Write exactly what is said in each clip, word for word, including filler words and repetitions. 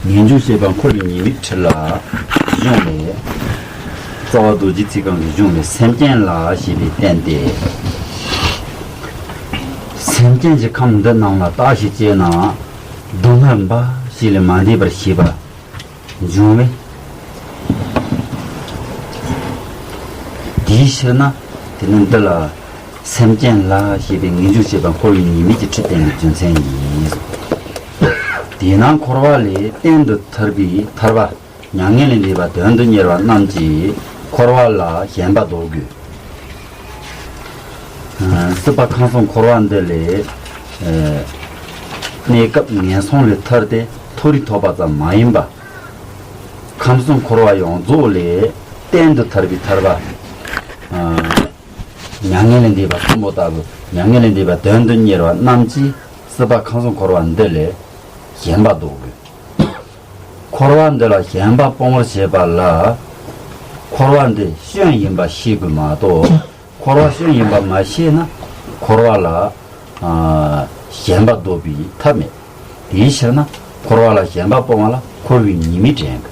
ངེས་འབྱུང་ཤེས་པ་འཁོར་བའི་ཉེས་དམིགས་ཁྲིད་ལ་གཞུང་ལས། རྩ་བ་རྡོ་རྗེ་ཚིག་རྐང་གི་གཞུང་ལས་སེམས་ཅན་ལ་ཞེས་པའི་བསྟན་ཏེ། སེམས་ཅན་གྱི་ཁམས་འདི་རྣམས་ལ་བརྟགས་ཤིང་དཔྱད་ན། སྡུག་བསྔལ་འབའ་ཞིག་ལས་མ་འདས་པར་ཤེས་པ་འབྱུང་བས། དེའི་ཕྱིར་ན་དེ་ནི་འདི་ལ་སེམས་ཅན་ལ་ཞེས་པའི་ངེས་འབྱུང་ཤེས་པ་འཁོར་བའི་ཉེས་དམིགས་ཀྱི་ཁྲིད་བསྟན་པའི་རྒྱུ་མཚན་ཡིན། དེས་ན་འཁོར་བ་ལས་གཏན་དུ་ཐར་པའི་ཐར་པ། མྱ་ངན་ལས་འདས་པ་དོན་དུ་གཉེར་བ་རྣམས་ཀྱིས་འཁོར་བ་ལ་ཞེན་པ་བཟློག་དགོས། སྲིད་པ་ཁམས་གསུམ་འཁོར་བ་འདི་ལས་གནས་སྐབས་ངན་སོང་ལས་ཐར་ཏེ་མཐོ་རིས་ཐོབ་པ་ཙམ་མ་ཡིན་པ། ཁམས་གསུམ་འཁོར་བ་ཡོངས་རྫོགས་ལས་གཏན་དུ་ཐར་པའི་ཐར་པ། མྱ་ངན་ལས་འདས་པ་གསུམ་པོ་ལྟ་བུ་མྱ་ངན་ལས་འདས་པ་དོན་དུ་གཉེར་བ་རྣམས་ཀྱིས་སྲིད་པ་ཁམས་གསུམ་འཁོར་བ་འདི་ལས་ཞེན་པ་བཟློག་དགོས། འཁོར་བ་འདི་ལ་ཞེན་པ་སྤོང་བར་བྱེད་པ་ལ། འཁོར་བ་འདི་སྐྱོན་ཡིན་པ་ཤེས་དགོས་མ་གཏོགས། འཁོར་བ་སྐྱོན་ཡིན་པ་མ་ཤེས་ན། འཁོར་བ་ལ་ཨ་ཞེན་པ་བཟློག་པའི་ཐབས་མེད། དེའི་ཕྱིར་ན་འཁོར་བ་ལ་ཞེན་པ་སྤོང་བ་ལ་འཁོར་བའི་ཉེས་དམིགས་དྲན་དགོས།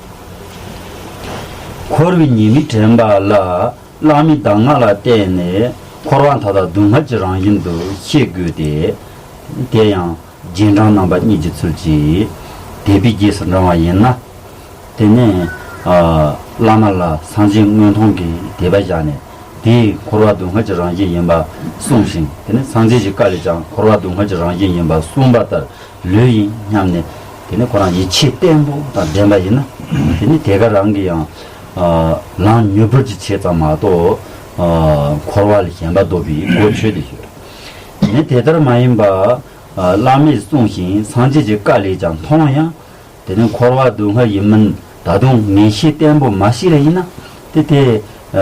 འཁོར་བའི་ཉེས་དམིགས་དྲན་པ་ལ། བླ་མའི་གདམས་ངག་ལ་བརྟེན་ནས་འཁོར་བ་མཐའ་དག་སྡུག་བསྔལ་གྱི་རང་བཞིན་དུ་ཤེས་དགོས་ཏེ། དེ་ཡང་རྗེས་འབྲང་རྣམ་པ་གཉིས་ཀྱི་ཚུལ་གྱིས་དད་པའི་རྗེས་སུ་འབྲང་བ་ཡིན་ན། དེ་ནས་ཨ་བླ་མ་ལ་སངས་རྒྱས་མངོན་མཐོང་གི་དད་པ་བཞག་ནས། དེས་འཁོར་བ་སྡུག་བསྔལ་གྱི་རང་བཞིན་ཡིན་པ་གསུངས་ཤིང་། དེ་ནས་སངས་རྒྱས་ཀྱི་བཀའ་ལས་ཀྱང་འཁོར་བ་སྡུག་བསྔལ་གྱི་རང་བཞིན་ཡིན་པ་གསུངས་པ་ལྟར་ལོས་ཡིན་སྙམ་ནས། དེ་ནས་ཁོ་རང་ཡིད་ཆེས་བརྟན་པོ་དང་ལྡན་པ་ཡིན་ན། དེ་ནས་དེ་ག་རང་གིས་ཡང་ཨ་ལམ་མྱུར་བགྲོད་ཀྱི་ཆེད་ཙམ་མ་གཏོགས། ཨ་འཁོར་བ་ལ་ཞེན་པ་བཟློག་པའི་སྒོ་ཆོད་དེ་ཡོད། དེ་ནས་དེ་ལྟར་མ་ཡིན་པ། ཨ་བླ་མས་གསུངས་ཤིང་སངས་རྒྱས་ཀྱི་བཀའ་ལས་ཀྱང་མཐོང་ཡང་། དེ་ནས་འཁོར་བ་སྡུག་བསྔལ་ཡིན་མིན་ད་དུང་ངེས་ཤེས་བརྟན་པོ་མ་ཞིག་ལ་ཡིན་ན། དེ་དེ་ཨ་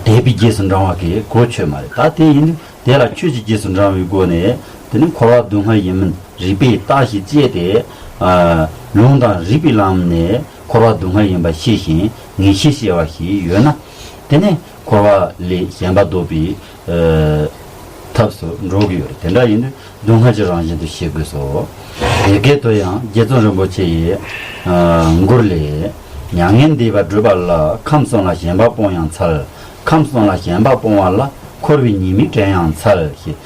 དད་པའི་རྗེས་སུ་འབྲང་བ་གི་གོ་ཆོད་མ་རེད། ད་དེ་ཡིན་དུས་དེ་ལ་ཆོས་ཀྱི་རྗེས་སུ་འབྲང་བའི་སྒོ་ནས། དེ་ནི་འཁོར་བ་སྡུག་བསྔལ་ཡིན་མིན་རིགས་པས་བརྟག་ཤིང་དཔྱད་དེ། ཨ་ལུང་དང་རིགས་པའི་ལམ་ནས་འཁོར་བ་སྡུག་བསྔལ་ཡིན་པ་ཤེས་ཤིང་ངེས་ཤེས་སྐྱེ་བ་ཞིག་ཡོད་ན། དེ་ནི་འཁོར་བ་ལས་ཞེན་པ་བཟློག་པའི་ཨ་ཐབས་སུ་འགྲོ་གི་ཡོད་རེད། དེ་འདྲ་ཡིན་དུས་སྡུག་བསྔལ་གྱི་རང་བཞིན་དུ་ཤེས་དགོས་སོ། དེ་སྐད་དུ་ཡང་རྗེ་བཙུན་རིན་པོ་ཆེ་ཡི་ཨ་མགུར་ལས། མྱ་ངན་འདས་པ་བགྲོད་པ་ལ། ཁམས་གསུམ་ལ་ཞེན་པ་སྤོང་ཡང་འཚལ། ཁམས་གསུམ་ལ་ཞེན་པ་སྤོང་བ་ལ། འཁོར་བའི་ཉེས་དམིགས་དྲན་ཡང་འཚལ་ཞེས།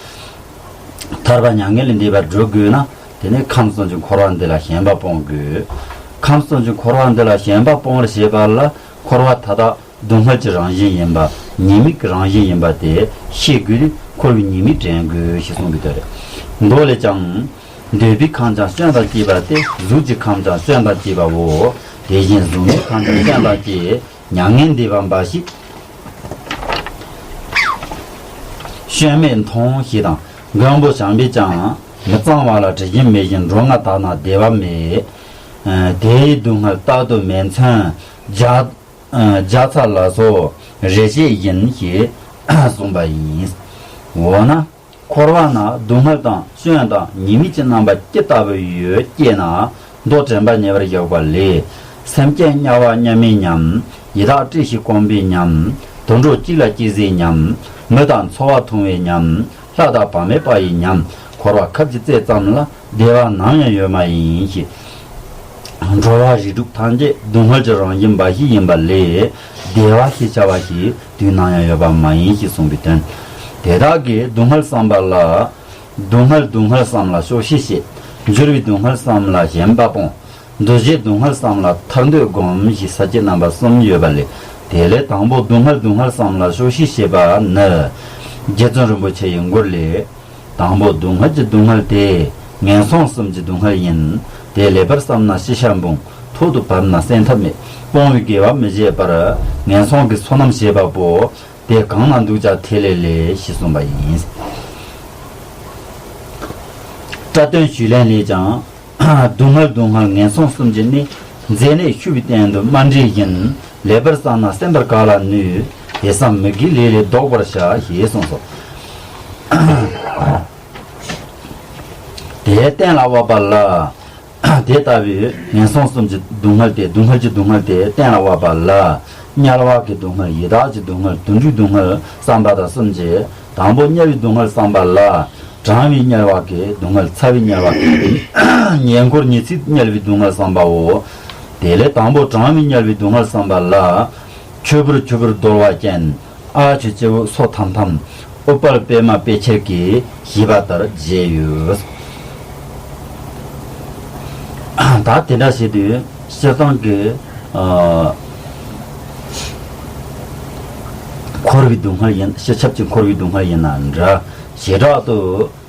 ཐར་པ་མྱ་ངན་ལས་འདས་པར་བགྲོད་དགོས་ན། དེ་ནས་ཁམས་གསུམ་གྱི་འཁོར་བ་འདི་ལ་ཞེན་པ་སྤོང་དགོས། ཁམས་གསུམ་གྱི་འཁོར་བ་འདི་ལ་ཞེན་པ་སྤོང་བར་བྱེད་པ་ལ། འཁོར་བ་མཐའ་དག་སྡུག་བསྔལ་གྱི་རང་བཞིན་ཡིན་པ། ཉེས་དམིགས་ཀྱི་རང་བཞིན་ཡིན་པ་དེ་ཤེས་དགོས་ཏེ། འཁོར་བའི་ཉེས་དམིགས་དྲན་དགོས་ཞེས་གསུངས་པའི་དོན་རེད། མདོ་ལས་ཀྱང་། འདོད་པའི་ཁམས་ཀྱང་སྐྱོན་དང་བཅས་པ་སྟེ། གཟུགས་ཀྱི་ཁམས་ཀྱང་སྐྱོན་དང་བཅས་པའོ། དེ་བཞིན་གཟུགས་མེད་ཁམས་ཀྱང་སྐྱོན་དང་བཅས། མྱ་ངན་འདས་པ་འབའ་ཞིག་སྐྱོན་མེད་མཐོང་ཞེས་དང་། མགོན་པོ་བྱམས་པས་ཀྱང་། མི་གཙང་བ་ལ་དྲི་ཞིམ་མེད་བཞིན། འགྲོ་ལྔ་དག་ན་བདེ་བ་མེད། དེ་ཡི་སྡུག་བསྔལ་རྟག་ཏུ་མེད་མཚོན་བྱ། བྱ་ཚ་ལ་སོགས་རེ་ཆེ་ཡིན་ཞེས་གསུངས་པ་ཡིན། འོ་ན། འཁོར་བ་ན་སྡུག་བསྔལ་དང་སྐྱོན་དང་ཉེས་དམིགས་ཀྱི་རྣམ་པ་ཅི་ལྟ་བུ་ཡོད་ཅེ་ན། མདོ་དྲན་པ་ཉེ་བར་བཞག་པ་ལས། སེམས་ཅན་དམྱལ་བ་མཉམ་མེད་ཉམས། ཡི་དྭགས་བཀྲེས་ཤིང་སྐོམ་པའི་ཉམས། དུད་འགྲོ་གཅིག་ལ་གཅིག་བཟས་ཉམས། མི་དང་འཚོ་བ་ཐུང་བའི་ཉམས། ལྷ་དང་བག་མེད་པ་ཡི་ཉམས། འཁོར་བ་ཁབ་ཀྱི་རྩེ་ཙམ་ལ། བདེ་བ་ནམ་ཡང་ཡོད་མ་ཡིན་ཞེས། འགྲོ་བ་རིགས་དྲུག་ཐམས་ཅད་སྡུག་བསྔལ་གྱི་རང་བཞིན་འབའ་ཞིག་ཡིན་པ་ལས། བདེ་བ་ཞེས་བྱ་བ་ཞིག་དུས་ནམ་ཡང་ཡོད་པ་མ་ཡིན་ཞེས་གསུངས་པའི་དོན། དེ་དག་གིས་སྡུག་བསྔལ་བསམ་པ་ལ། སྡུག་བསྔལ་སྡུག་བསྔལ་བསམ་ལ་ཕྱོགས་བཞི་བཤད། འགྱུར་བའི་སྡུག་བསྔལ་བསམ་ལ་ཞེན་པ་སྤོང་། འདུ་བྱེད་སྡུག་བསྔལ་བསམ་ལ་ཐར་འདོད་བསྒོམ་ཞེས་ས་བཅད་རྣམ་པ་གསུམ་ཡོད་པ་ལས། དེ་ལས་དང་པོ་སྡུག་བསྔལ་སྡུག་བསྔལ་བསམ་ལ་ཕྱོགས་བཞི་བཤད་པ་ནི། རྗེ་བཙུན་རིན་པོ་ཆེ་ཡི་མགུར་ལས། དང་པོ་སྡུག་བསྔལ་གྱི་སྡུག་བསྔལ་དེ། ངན་སོང་གསུམ་གྱི་སྡུག་བསྔལ་ཡིན། དེ་ལེགས་པར་བསམ་ན་ཤི་ཤ་འབུངས། ཐོག་ཏུ་བབས་ན་གསོན་ཐབས་མེད། སྤོང་བའི་དགེ་བ་མི་བྱེད་པར། ངན་སོང་གི་བསོད་ནམས་བྱེད་པ་པོ། དེ་གང་ན་འདུག་ཀྱང་ཐེ་ལེ་ལེ་ཞེས་གསུངས་པ་ཡིན། སྐྲ་བཏོན་ཞུས་ལན་ལས་ཀྱང་། སྡུག་བསྔལ་སྡུག་བསྔལ་ངན་སོང་གསུམ་གྱི་གནས། མཛེ་ནད་ཤུ་བའི་སྟེང་དུ་སྨ་འབྲས་བཞིན། ལེགས་པར་བསམ་ན་གསོན་པར་ག་ལ་ནུས། དེ་བསམ་མི་དགེའི་ལས་ལས་ལྡོག་པར་བྱ། ཞེས་གསུངས་སོ། དེ་གཏན་ལ་དབབ་པ་ལ། དེ་ལྟ་བུའི་ངན་སོང་གསུམ་གྱི་སྡུག་བསྔལ་དེ། སྡུག་བསྔལ་གྱི་སྡུག་བསྔལ་དེ་གཏན་ལ་དབབ་པ་ལ། དམྱལ་བ་གི་སྡུག་བསྔལ། ཡི་དྭགས་ཀྱི་སྡུག་བསྔལ། དུད་འགྲོའི་སྡུག་བསྔལ་བསམ་པ་དང་གསུམ་གྱིས། དང་པོ་དམྱལ་བའི་སྡུག་བསྔལ་བསམ་པ་ལ། གྲང་བའི་དམྱལ་བ་གི་སྡུག་བསྔལ། ཚ་བའི་དམྱལ་བ་གི་ཉེ་འཁོར་ཉི་ཚེ་དམྱལ་བའི་སྡུག་བསྔལ་བསམ་པའོ། དེ་ལས་དང་པོ་གྲང་བའི་དམྱལ་བའི་སྡུག་བསྔལ་བསམ་པ་ལ། ཆུ་བུར་ཆུ་བུར་རྡོལ་བ་ཅན། ཨ་ཆུ་སྤྱི་བོ་སོ་ཐམ་ཐམ། ཨུཏྤལ་པདྨ་དཔེ་ཁྱེར་གྱིས། ཞེས་པ་ལྟར་བཞེས་ཡོད། ད་དེ་འདྲ་བྱེད་དུས་སྤྱིར་བཏང་གི་ཨ་འཁོར་བའི་སྡུག་བསྔལ་ཡིན། སྤྱི་ཁྱབ་ཀྱི་འཁོར་བའི་སྡུག་བསྔལ་ཡིན་ན་འདྲ། བྱེ་བྲག་ཏུ་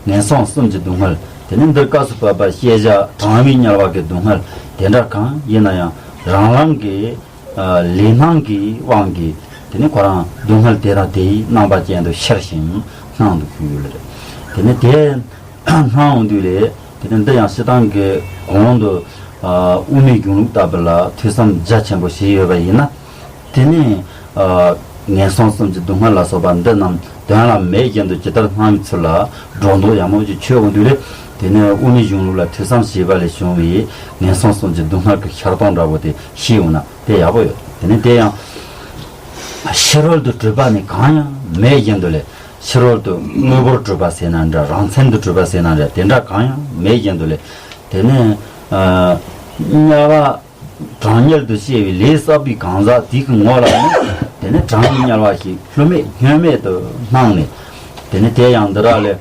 ངན་སོང་གསུམ་གྱི་སྡུག་བསྔལ། དེ་ནི་འདིར་སྐབས་སུ་བབ་པ་ཤེས་བྱ་གྲང་བའི་དམྱལ་བ་གི་སྡུག་བསྔལ་དེ་འདྲ་གང་ཡིན་ན་ཡང་རང་རང་གི་ལས་སྣང་གི་དབང་གིས་དེ་ནི་ཁོ་རང་སྡུག་བསྔལ་དེ་དང་དེའི་རྣམ་པ་ཅན་དུ་ཤར་ཞིང་སྣང་དུ་གྱུར་ཡོད་ལ། དེ་ནི་དེ་སྣང་འོང་དུས་ལས། དེ་ནི་འདི་ཡང་སྤྱིར་བཏང་གི་གོང་དུ་དབུ་མའི་གཞུང་ལུགས་ལྟ་བུ་ལ་ཐོས་བསམ་རྒྱ་ཆེན་པོ་བྱས་ཡོད་པ་ཡིན་ན། དེ་ནི་ངན་སོང་གསུམ་གྱི་སྡུག་བསྔལ་ལ་སོགས་པ་འདི་རྣམས་དོན་ལ་མེད་བཞིན་དུ་ཇི་ལྟར་སྣང་བའི་ཚུལ་ལ་སྒྲོ་འདོགས་ཡག་མོ་ཅིག་ཆོད་འོང་དུས་ལས། དེ་ནི་དབུ་མའི་གཞུང་ལུགས་ལ་ཐོས་བསམ་བྱས་པ་ལས་བྱུང་བའི་ངན་སོང་གསུམ་གྱི་སྡུག་བསྔལ་གྱི་ཤར་སྟངས་འདྲ་པོ་དེ་ཤེས་འོང་ན་དེ་ཡག་པོ་ཡོད། དེ་ནི་དེ་ཡང་ཕྱི་རོལ་དུ་གྲུབ་པ་ནི་གང་ཡང་མེད་བཞིན་དུ་ལས། ཕྱི་རོལ་དུ་དངོས་པོར་གྲུབ་པ་ཟེར་ན་འདྲ། རང་མཚན་དུ་གྲུབ་པ་ཟེར་ན་འདྲ། དེ་འདྲ་གང་ཡང་མེད་བཞིན་དུ་ལས། དེ་ནི་དམྱལ་བ་གྲང་དམྱལ་དུ་སྐྱེ་བའི་ལས་བསགས་པའི་གང་ཟག་དེ་གི་ངོ་ལ་ནི་དེ་ནི་གྲང་བའི་དམྱལ་བ་ཞིག་བསླུ་མེད་བསྙོན་མེད་དུ་སྣང་ནས། དེ་ནི་དེ་ཡང་འདི་ར་ལས།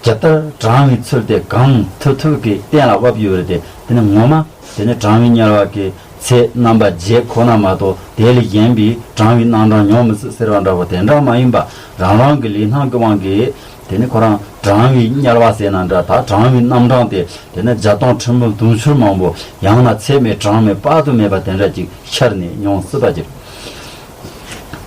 ཇི་ལྟར་གྲང་བའི་ཚུལ་དེ་གང་ཐུབ་ཐུབ་ཀྱིས་གཏན་ལ་དབབ་ཡོད་རེད་དེ། དེ་ནི་ངོ་མ་དེ་ནི་གྲང་བའི་དམྱལ་བ་གི་ཚེ་རྣམ་པ་བརྒྱད་ཁོ་ན་མ་གཏོགས་དེ་ལས་གཞན་པའི་གྲང་བའི་རྣམ་གྲངས་མྱོང་མི་སྲིད་ཟེར་བ་འདྲ་བོ་དེ་འདྲ་མ་ཡིན་པ། རང་རང་གི་ལས་སྣང་གི་དབང་གིས་དེ་ནི་ཁོ་རང་གྲང་བའི་དམྱལ་བ་ཟེར་ན་འདྲ། ད་གྲང་བའི་རྣམ་གྲངས་དེ་དེ་ནི་བརྒྱ་སྟོང་ཁྲི་འབུམ་དུང་ཕྱུར་མང་པོ། ཡང་ན་ཚད་མེད་གྲངས་མེད་དཔག་ཏུ་མེད་པ་དེ་འདྲ་ཅིག་ཤར་ནས་མྱོང་སྲིད་པ་ཅིག།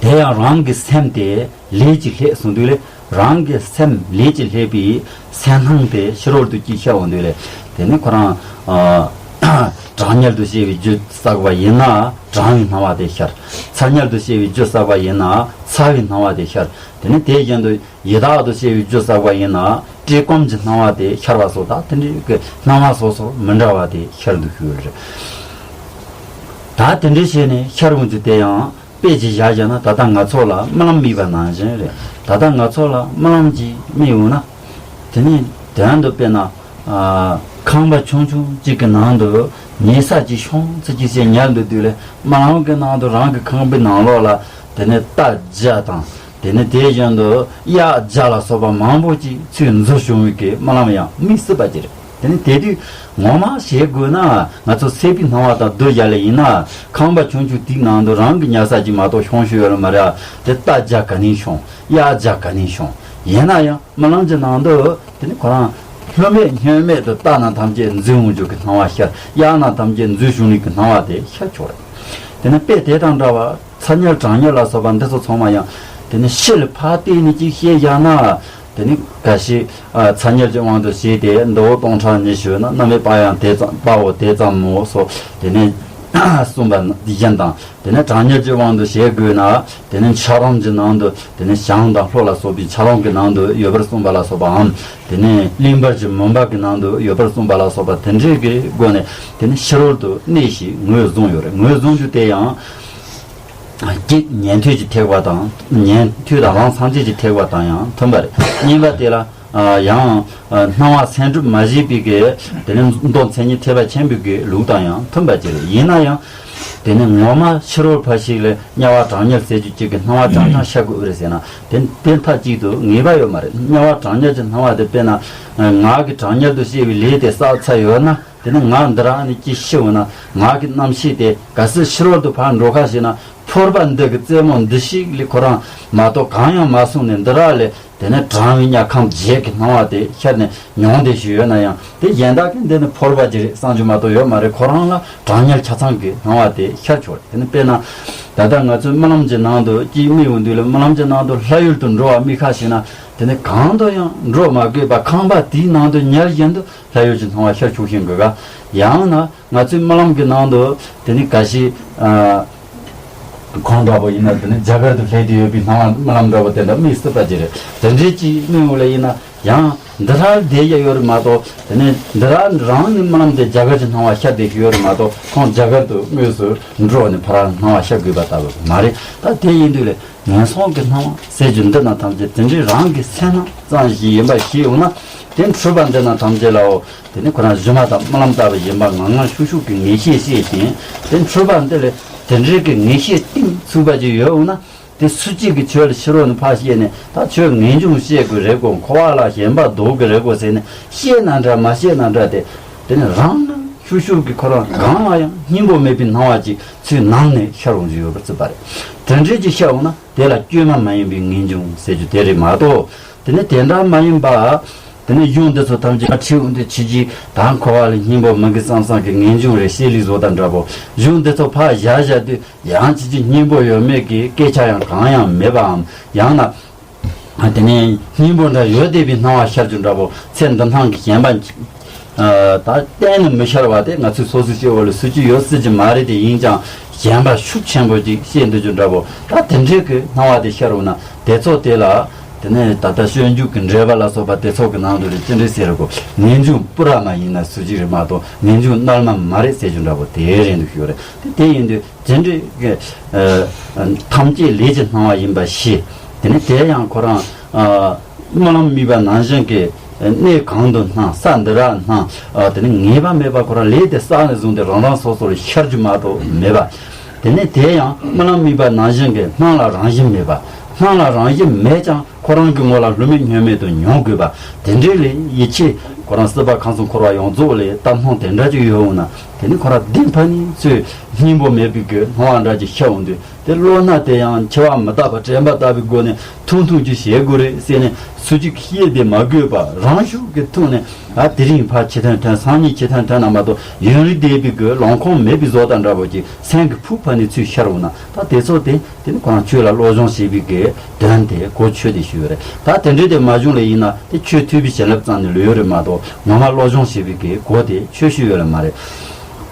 དེ་ཡང་རང་གི་སེམས་དེ་ལས་ཀྱིས་བསླད་གསུངས་དུས་ལས། རང་གི་སེམས་ལས་ཀྱིས་བསླད་པའི་སེམས་སྣང་དེ་ཕྱི་རོལ་དུ་ཅིག་ཤར་འོང་དུས་ལས། དེ་ནི་ཁོ་རང་ཨ་གྲང་དམྱལ་དུ་སྐྱེ་བའི་རྒྱུ་བསགས་པ་ཡིན་ན་གྲང་བའི་སྣང་བ་དེ་ཤར། ཚ་དམྱལ་དུ་སྐྱེ་བའི་རྒྱུ་བསགས་པ་ཡིན་ན་ཚ་བའི་སྣང་བ་དེ་ཤར། དེ་ནི་དེ་བཞིན་དུ་ཡི་དྭགས་དུ་སྐྱེ་བའི་རྒྱུ་བསགས་པ་ཡིན་ན་བཀྲེས་སྐོམ་གྱི་སྣང་བ་དེ་ཤར་བ་སོགས། ད་དེ་འདྲའི་གི་སྣང་བ་སོ་སོ་མི་འདྲ་བ་དེ་ཤར་དུ་གྱུར་རེད། ད་དེ་འདྲའི་བྱས་ནས་ཤར་འོང་རྒྱུ་དེ་ཡང་། དཔེ་ཅིག་བཞག་བཞག་ན་ད་ལྟ་ང་ཚོ་ལ་རྨི་ལམ་རྨིས་པ་ནང་བཞིན་རེད། ད་ལྟ་ང་ཚོ་ལ་རྨི་ལམ་ཅིག་རྨིས་འོང་ན། དེ་ནི་དོན་དུ་དཔེར་ན་ཨ་ཁང་པ་ཆུང་ཆུང་ཅིག་གི་ནང་དུ་ཉལ་ས་ཅིག་ཤོང་ཙི་ཅིག་ཅེས་ཉལ་འདུག་དུས་ལས་རྨི་ལམ་གྱི་ནང་དུ་རང་གི་ཁང་པའི་ནང་ལོགས་ལ་དེ་ནི་རྟ་བརྒྱ་དང་། དེ་ནི་དེ་བཞིན་དུ་གཡག་བརྒྱ་ལ་སོགས་པ་མང་པོ་ཅིག་ཚུར་འཛུལ་བྱུང་བའི་གི་རྨི་ལམ་ཡང་རྨིས་སྲིད་པ་ཅིག་རེད། དེ་ནི་དེ་དུས་ངོ་མ་བྱེད་དགོས་ན་ང་ཚོ་སད་པའི་སྣང་བ་དང་སྡུར་བཞག་ལེ་ཡིན་ན། ཁང་པ་ཆུང་ཆུང་དེའི་ནང་དུ་རང་གི་ཉལ་ས་ཅིག་མ་གཏོགས་ཤོང་ཤེས་ཡོད་ལ་མ་རེད། དེ་རྟ་བརྒྱ་ག་ནས་ཤོང་། གཡག་བརྒྱ་ག་ནས་ཤོང་། ཡིན་ན་ཡང་རྨི་ལམ་གྱི་ནང་དུ་དེ་ནི་ཁོ་རང་བསླུ་མེད་བསྙོན་མེད་དུ་རྟ་རྣམས་ཐམས་ཅད་འཛུལ་འོང་རྒྱུ་གི་སྣང་བ་ཤར། གཡག་རྣམས་ཐམས་ཅད་འཛུལ་བྱུང་ནས་ཀྱི་སྣང་བ་དེ་ཤར་ཆོག་རེད། དེ་ནི་དཔེ་དེ་དང་འདྲ་བར། ཚ་དམྱལ་གྲང་དམྱལ་ལ་སོགས་པ་འདི་ཚོ་ཚང་མ་ཡང་དེ་ནི་ཕྱི་ལ་ཕར་བལྟས་ནས་ཅིག་བཤད་བཞག་ན། དེ་ནི་ག་ཞིག་ཨ་ཚ་དམྱལ་གྱི་དབང་དུ་བྱས་ཏེ་མདོ་སྟོང་ཕྲག་ཉི་ཤུ་ན་རྣམ་སྨིན་དཔལ་ཡང་དེ་ཙམ་དཔའ་བོ་དེ་ཙམ་མོ་སོགས་དེ་ནི་གསུངས་པ་བཞིན་དང་། དེ་ནི་གྲང་དམྱལ་གྱི་དབང་དུ་བྱེད་དགོས་ན་དེ་ནི་འཆར་སྡང་གི་ནང་དུ་དེ་ནི་བྱང་དང་ལྷོ་ལ་སོགས་པའི་འཆར་སྡང་གི་ནང་དུ་ཡོད་པར་གསུངས་པ་ལ་སོགས་པའམ། དེ་ནི་གླིང་བར་གྱི་མུན་པ་གི་ནང་དུ་ཡོད་པར་གསུངས་པ་ལ་སོགས་པ་དེ་འདྲའི་གི་སྒོ་ནས་དེ་ནི་ཕྱི་རོལ་དུ་གནས་ཤིག་ངོས་བཟུང་ཡོད་རེད། ངོས་བཟུང་རྒྱུ་དེ་ཡང་། གཅིག་ཉན་ཐོས་ཀྱི་ཐེག་པ་དང་། ཉན་ཐོས་དང་རང་སངས་རྒྱས་ཀྱི་ཐེག་པ་དང་ཡང་མཐུན་པ་རེད། གཉིས་པ་དེ་ལ་ཡང་སྣང་བ་སེམས་སྒྲིབ་མ་བྱས་པའི་གི་དེ་ནི་མདོ་མཚན་ཉིད་ཐེག་པ་ཆེན་པོའི་གི་ལུགས་དང་ཡང་མཐུན་པ་ཅིག་རེད། ཡིན་ན་ཡང་དེ་ནི་ངོ་མ་ཕྱི་རོལ་ཕར་ཞིག་ལས་དམྱལ་བ་གྲང་དམྱལ་ཟེར་རྒྱུ་གཅིག་གི་སྣང་བ་རྐྱང་རྐྱང་ཤར་དགོས་རེད་ཟེར་ན་དེ་དེ་མཐའ་གཅིག་ཏུ་ངེས་པ་ཡོད་མ་རེད། དམྱལ་བ་གྲང་དམྱལ་གྱི་སྣང་བ་དེ་དཔེར་ན་ངག་གི་གྲང་དམྱལ་དུ་སྐྱེ་བའི་ལས་དེ་བསགས་ཚར་ཡོད་ན། དེ་ནི་ང་འདི་རང་ནི་ཅི་ཤི་འོང་ན་ང་གི་རྣམ་ཤེས་དེ་གལ་སྲིད་ཕྱི་རོལ་དུ་ཕར་འགྲོ་ཁ་ཞིག་ན་ཕོར་པ་འདི་གི་རྩེ་མོ་འདི་ཞིག་ལས་ཁོ་རང་མ་གཏོགས་གང་ཡང་མ་སོང་ནས་འདི་ར་ལས་དེ་ནི་གྲང་བའི་དམྱལ་ཁམས་བརྒྱད་ཀྱི་སྣང་བ་དེ་ཤར་ནས་མྱོང་བསྡད་ཞིག་ཡོད་ན་ཡང་དེ་གཞན་དག་གིས་འདི་ནི་ཕོར་པ་ཅིག་རེད་བསམ་རྒྱུ་མ་གཏོགས་ཡོད་མ་རེད། ཁོ་རང་ལ་གྲང་དམྱལ་ཆ་ཚང་གི་སྣང་བ་དེ་ཤར་ཆོག་རེད། དེ་ནི་དཔེར་ན་ད་ལྟ་ང་ཚོའི་རྨི་ལམ་གྱི་ནང་དུ་ཅིག་རྨི་འོང་དུས་ལ་རྨི་ལམ་གྱི་ནང་དུ་ལྷ་ཡུལ་དུ་འགྲོ་བ་རྨི་ཁ་ཞིག་ན་དེ་ནི་གང་དུ་ཡང་འགྲོ་མ་དགོས་པ་ཁང་པ་དེའི་ནང་དུ་ཉལ་བཞིན་དུ། ལྷ་ཡུལ་གྱི་སྣང་བ་ཤར་ཆོག་ཤིང་གི་ག་ཡང་ན་ང་ཚོའི་རྨི་ལམ་གྱི་ནང་དུ་དེ་ནི་ག་ཞིག་ཨ་ཁོང་འདྲ་པོ་ཡིན་ན་དེ་ནི་རྒྱ་གར་དུ་སླེབས་ཏེ་ཡོད་པའི་སྣང་བ་རྨི་ལམ་འདྲ་པོ་དེ་འདྲ་རྨིས་སྲིད་པ་ཅིག་རེད། དེ་འདྲའི་ཅིག་རྨི་འོང་ལ་ཡིན་ན་ ཡང་འདི་རང་བསྡད་ཡ་ཡོད་རེད་མ་གཏོགས། དེ་ནས་འདི་རང་རང་ནི་རྨི་ལམ་དེ་རྒྱ་གར་གྱི་སྣང་བ་ཤར་བསྡད་ཀྱི་ཡོད་རེད་མ་གཏོགས། ཁོང་རྒྱ་གར་དུ་དངོས་སུ་འགྲོ་ནས་ཕར་སྣང་བ་ཤར་དགོས་པ་ལྟ་བུ་མ་རེད། ད་དེ་ཡིན་དུས་ལས་ངན་སོང་གི་སྣང་བ་ཟེར་རྒྱུ་འདི་རྣམས་ཐམས་ཅད་དེ་འདྲའི་རང་གི་སེམས་སྣང་ཙམ་ཞིག་ཡིན་པ་ཤེས་ཡོང་ན། དེ་འཁྲུལ་པ་འདི་རྣམས་ཐམས་ཅད་ལའོ། དེ་ནི་ཁོ་རང་སྒྱུ་མ་དང་རྨི་ལམ་ལྟ་བུ་ཡིན་པ་ངང་ངམ་ཤུགས་ཤུགས་ཀྱི་ངེས་ཤེས་ཤེས་ཤིང་། དེ་འཁྲུལ་པ་འདི་ལས་དེ་འདྲའི་གི་ངེས་ཤེས་གཏིང་ཚུགས་པ་ཅིག་ཡོད་འོང་ན། དེ་སུ་གཅིག་གིས་ཁྱོད་ལ་ཕྱི་རོལ་ནས་ཕར་བཤད་ནས། ད་ཁྱོད་ངེས་འབྱུང་བཤད་དགོས་རེད་གོ། འཁོར་བ་ལ་ཞེན་པ་ལྡོག་གི་རེད་གོ་ཟེར་ནས་བཤད་ན་འདྲ་མ་བཤད་ན་འདྲ། དེ་དེ་ནི་རང་ངམ་ཤུགས་ཤུགས་ཀྱིས་ཁོ་རང་གང་ལ་ཡང་སྙིང་པོ་མེད་པའི་སྣང་བ་ཅིག་ཚུར་ནང་ནས་ཤར་འོང་རྒྱུ་ཡོད་པར་བརྩིས་པ་རེད། དེ་འདྲའི་ཅིག་ཤར་འོང་ན་དེ་ལ་བཅོས་མ་མ་ཡིན་པའི་ངེས་འབྱུང་ཟེར་རྒྱུ་དེ་རེད་མ་གཏོགས། དེ་ནི་དེ་འདྲ་མ་ཡིན་པ། དེ་ནི་གཞུང་འདི་ཚོ་ཐམས་ཅད་ཁྲིད་འོང་དུས་ཕྱི་རྒྱུད་དང་འཁོར་བ་ལ་སྙིང་པོ་མི་དགོས་བསམ་བསམ་གྱི་ངེས་འབྱུང་རེད། བཤད་ལུགས་བཟོ་དང་འདྲ་པོ། གཞུང་འདི་ཚོ་ཕར་བཞག་བཞག་དུས་ཡང་ཕྱི་རྒྱུད་སྙིང་པོ་ཡོད་མེད་ཀྱི་སྐད་ཆ་ཡང་གང་ཡང་མེད་པའམ། ཡང་ན་དེ་ནས་སྙིང་པོ་འདྲ་ཡོད་བསྡད་པའི་སྣང་བ་ཤར་རྒྱུ་འདྲ་པོ། ཚེ་འདི་སྣང་གི་ཞེན་པ། ད་གཏན་ནས་མི་ཤར་བ་དེ་ང་ཚོས་སོ་སོའི་སྐྱེ་བོ་ལ་སྲིད་ཀྱི་ཡོད་སྲིད་ཀྱི་མ་རེད། དེ་ཡིན་ཀྱང་ཞེན་པ་ཤུགས་ཆེན་པོ་ཅིག་སྐྱེས་འདུག་རྒྱུ་འདྲ་པོ། ད་དེ་འདྲའི་གི་སྣང་བ་དེ་ཤར་འོང་ན་དེ་ཚོ་དེ་ལ། དེ་ནས་ད་ལྟ་སྤྱོད་འཇུག་གི་འགྲེལ་པ་ལ་སོགས་པ་དེ་ཚོ་གི་ནང་དུ་རེ་ཅི་འདྲའི་ཟེར་གོ། ངེས་འབྱུང་པུ་ར་མ་ཡིན་ན་སུ་ཅིག་རེད་མ་གཏོགས། ངེས་འབྱུང་རྣལ་མ་མ་རེད་ཟེར་རྒྱུ་འདྲ་པོ་དེ་རེད་འདུག་ཞུ་རེད། དེ་དེ་ཡིན་དུས་དེ་འདྲའི་གི་ཐམས་ཅད་ལས་ཀྱི་སྣང་བ་ཡིན་པ་ཤེས། དེ་ནས་དེ་ཡང་ཁོ་རང་རྨི་ལམ་རྨིས་པ་ནང་བཞིན་གྱི་གནས་གང་དུ་སྣང་། ས་འདི་ར་སྣང་། དེ་ནས་ངེས་པ་མེད་པ་ཁོ་རང་ལས་དེ་བསགས་ནས་བཟུང་སྟེ་རང་རང་སོ་སོར་ཤར་རྒྱུ་མ་གཏོགས་མེད་པ། དེ་ནས་དེ་ཡང་རྨི་ལམ་རྨིས་པ་ནང་བཞིན་གྱི་སྣང་ལ་རང་བཞིན་མེད་པ། སྣང་ལ་རང་བཞིན་མེད་ཀྱང་ཁོ་རང་གི་ངོ་ལ་བསླུ་མེད་བསྙོན་མེད་དུ་མྱོང་དགོས་པ། དེ་འདྲའི་ལས་ཡིད་ཆེས་ཁོ་རང་སྲིད་པ་ཁམས་གསུམ་འཁོར་བ་ཡོངས་རྫོགས་ལས་བཏབ་སྣང་དེ་འདྲ་ཅིག་ཡོད་འོང་ན། དེ་ནི་ཁོ་རང་བདེན་པ་ནི་ཚོས་སྙིང་པོ་མེད་པའི་གི་སྣང་བ་འདྲ་ཅིག་ཤར་འོང་དུས། དེ་བློ་སྣ་དེ་ཡང་འཆི་བ་མི་རྟག་པ་དྲན་པ་ལྟ་བུའི་སྒོ་ནས་ཐུང་ཐུང་ཅིག་བྱེད་དགོས་རེད་ཟེར་ནས་སུ་གཅིག་བཤད་དེ་མ་དགོས་པ་རང་ཤུགས་ཀྱིས་ཐུག་ནས། ཨ་དེ་རིང་ཕར་ཕྱི་ཐོན་ཐོན། སང་ཉིན་ཕྱི་ཐོན་ཐོན་ན་མ་གཏོགས་ཡུན་རིང་བསྡད་པའི་གི་ལོང་ཁོང་མེད་པའི་བཟོ་ལྟ་འདྲ་པོ་ཅིག་སེམས་ཀྱི་ཕུགས་ཕ་ནས་ཚུར་ཤར་འོང་ན། ད་དེ་ཚོ་དེ་དེ་ནི་ཁོ་རང་ཆོས་ལ་བློ་སྦྱོང་བྱེད་པའི་གི་དོན་དེ་གོ་ཆོད་དེ་ཞུ་ཡོད་རེད། ད་དེ་འདྲའི་དེ་མ་བྱུང་ལེ་ཡིན་ན་དེ་ཆོས་ཐོས་པའི་བྱིན་རླབས་ཙམ་ནས་ལོས་ཡོད་རེད་མ་གཏོགས་ངོ་མ་བློ་སྦྱོང་བྱེད་པའི་གི་གོ་དེ་ཆོད་ཤོས་ཡོད་ལ་མ་རེད།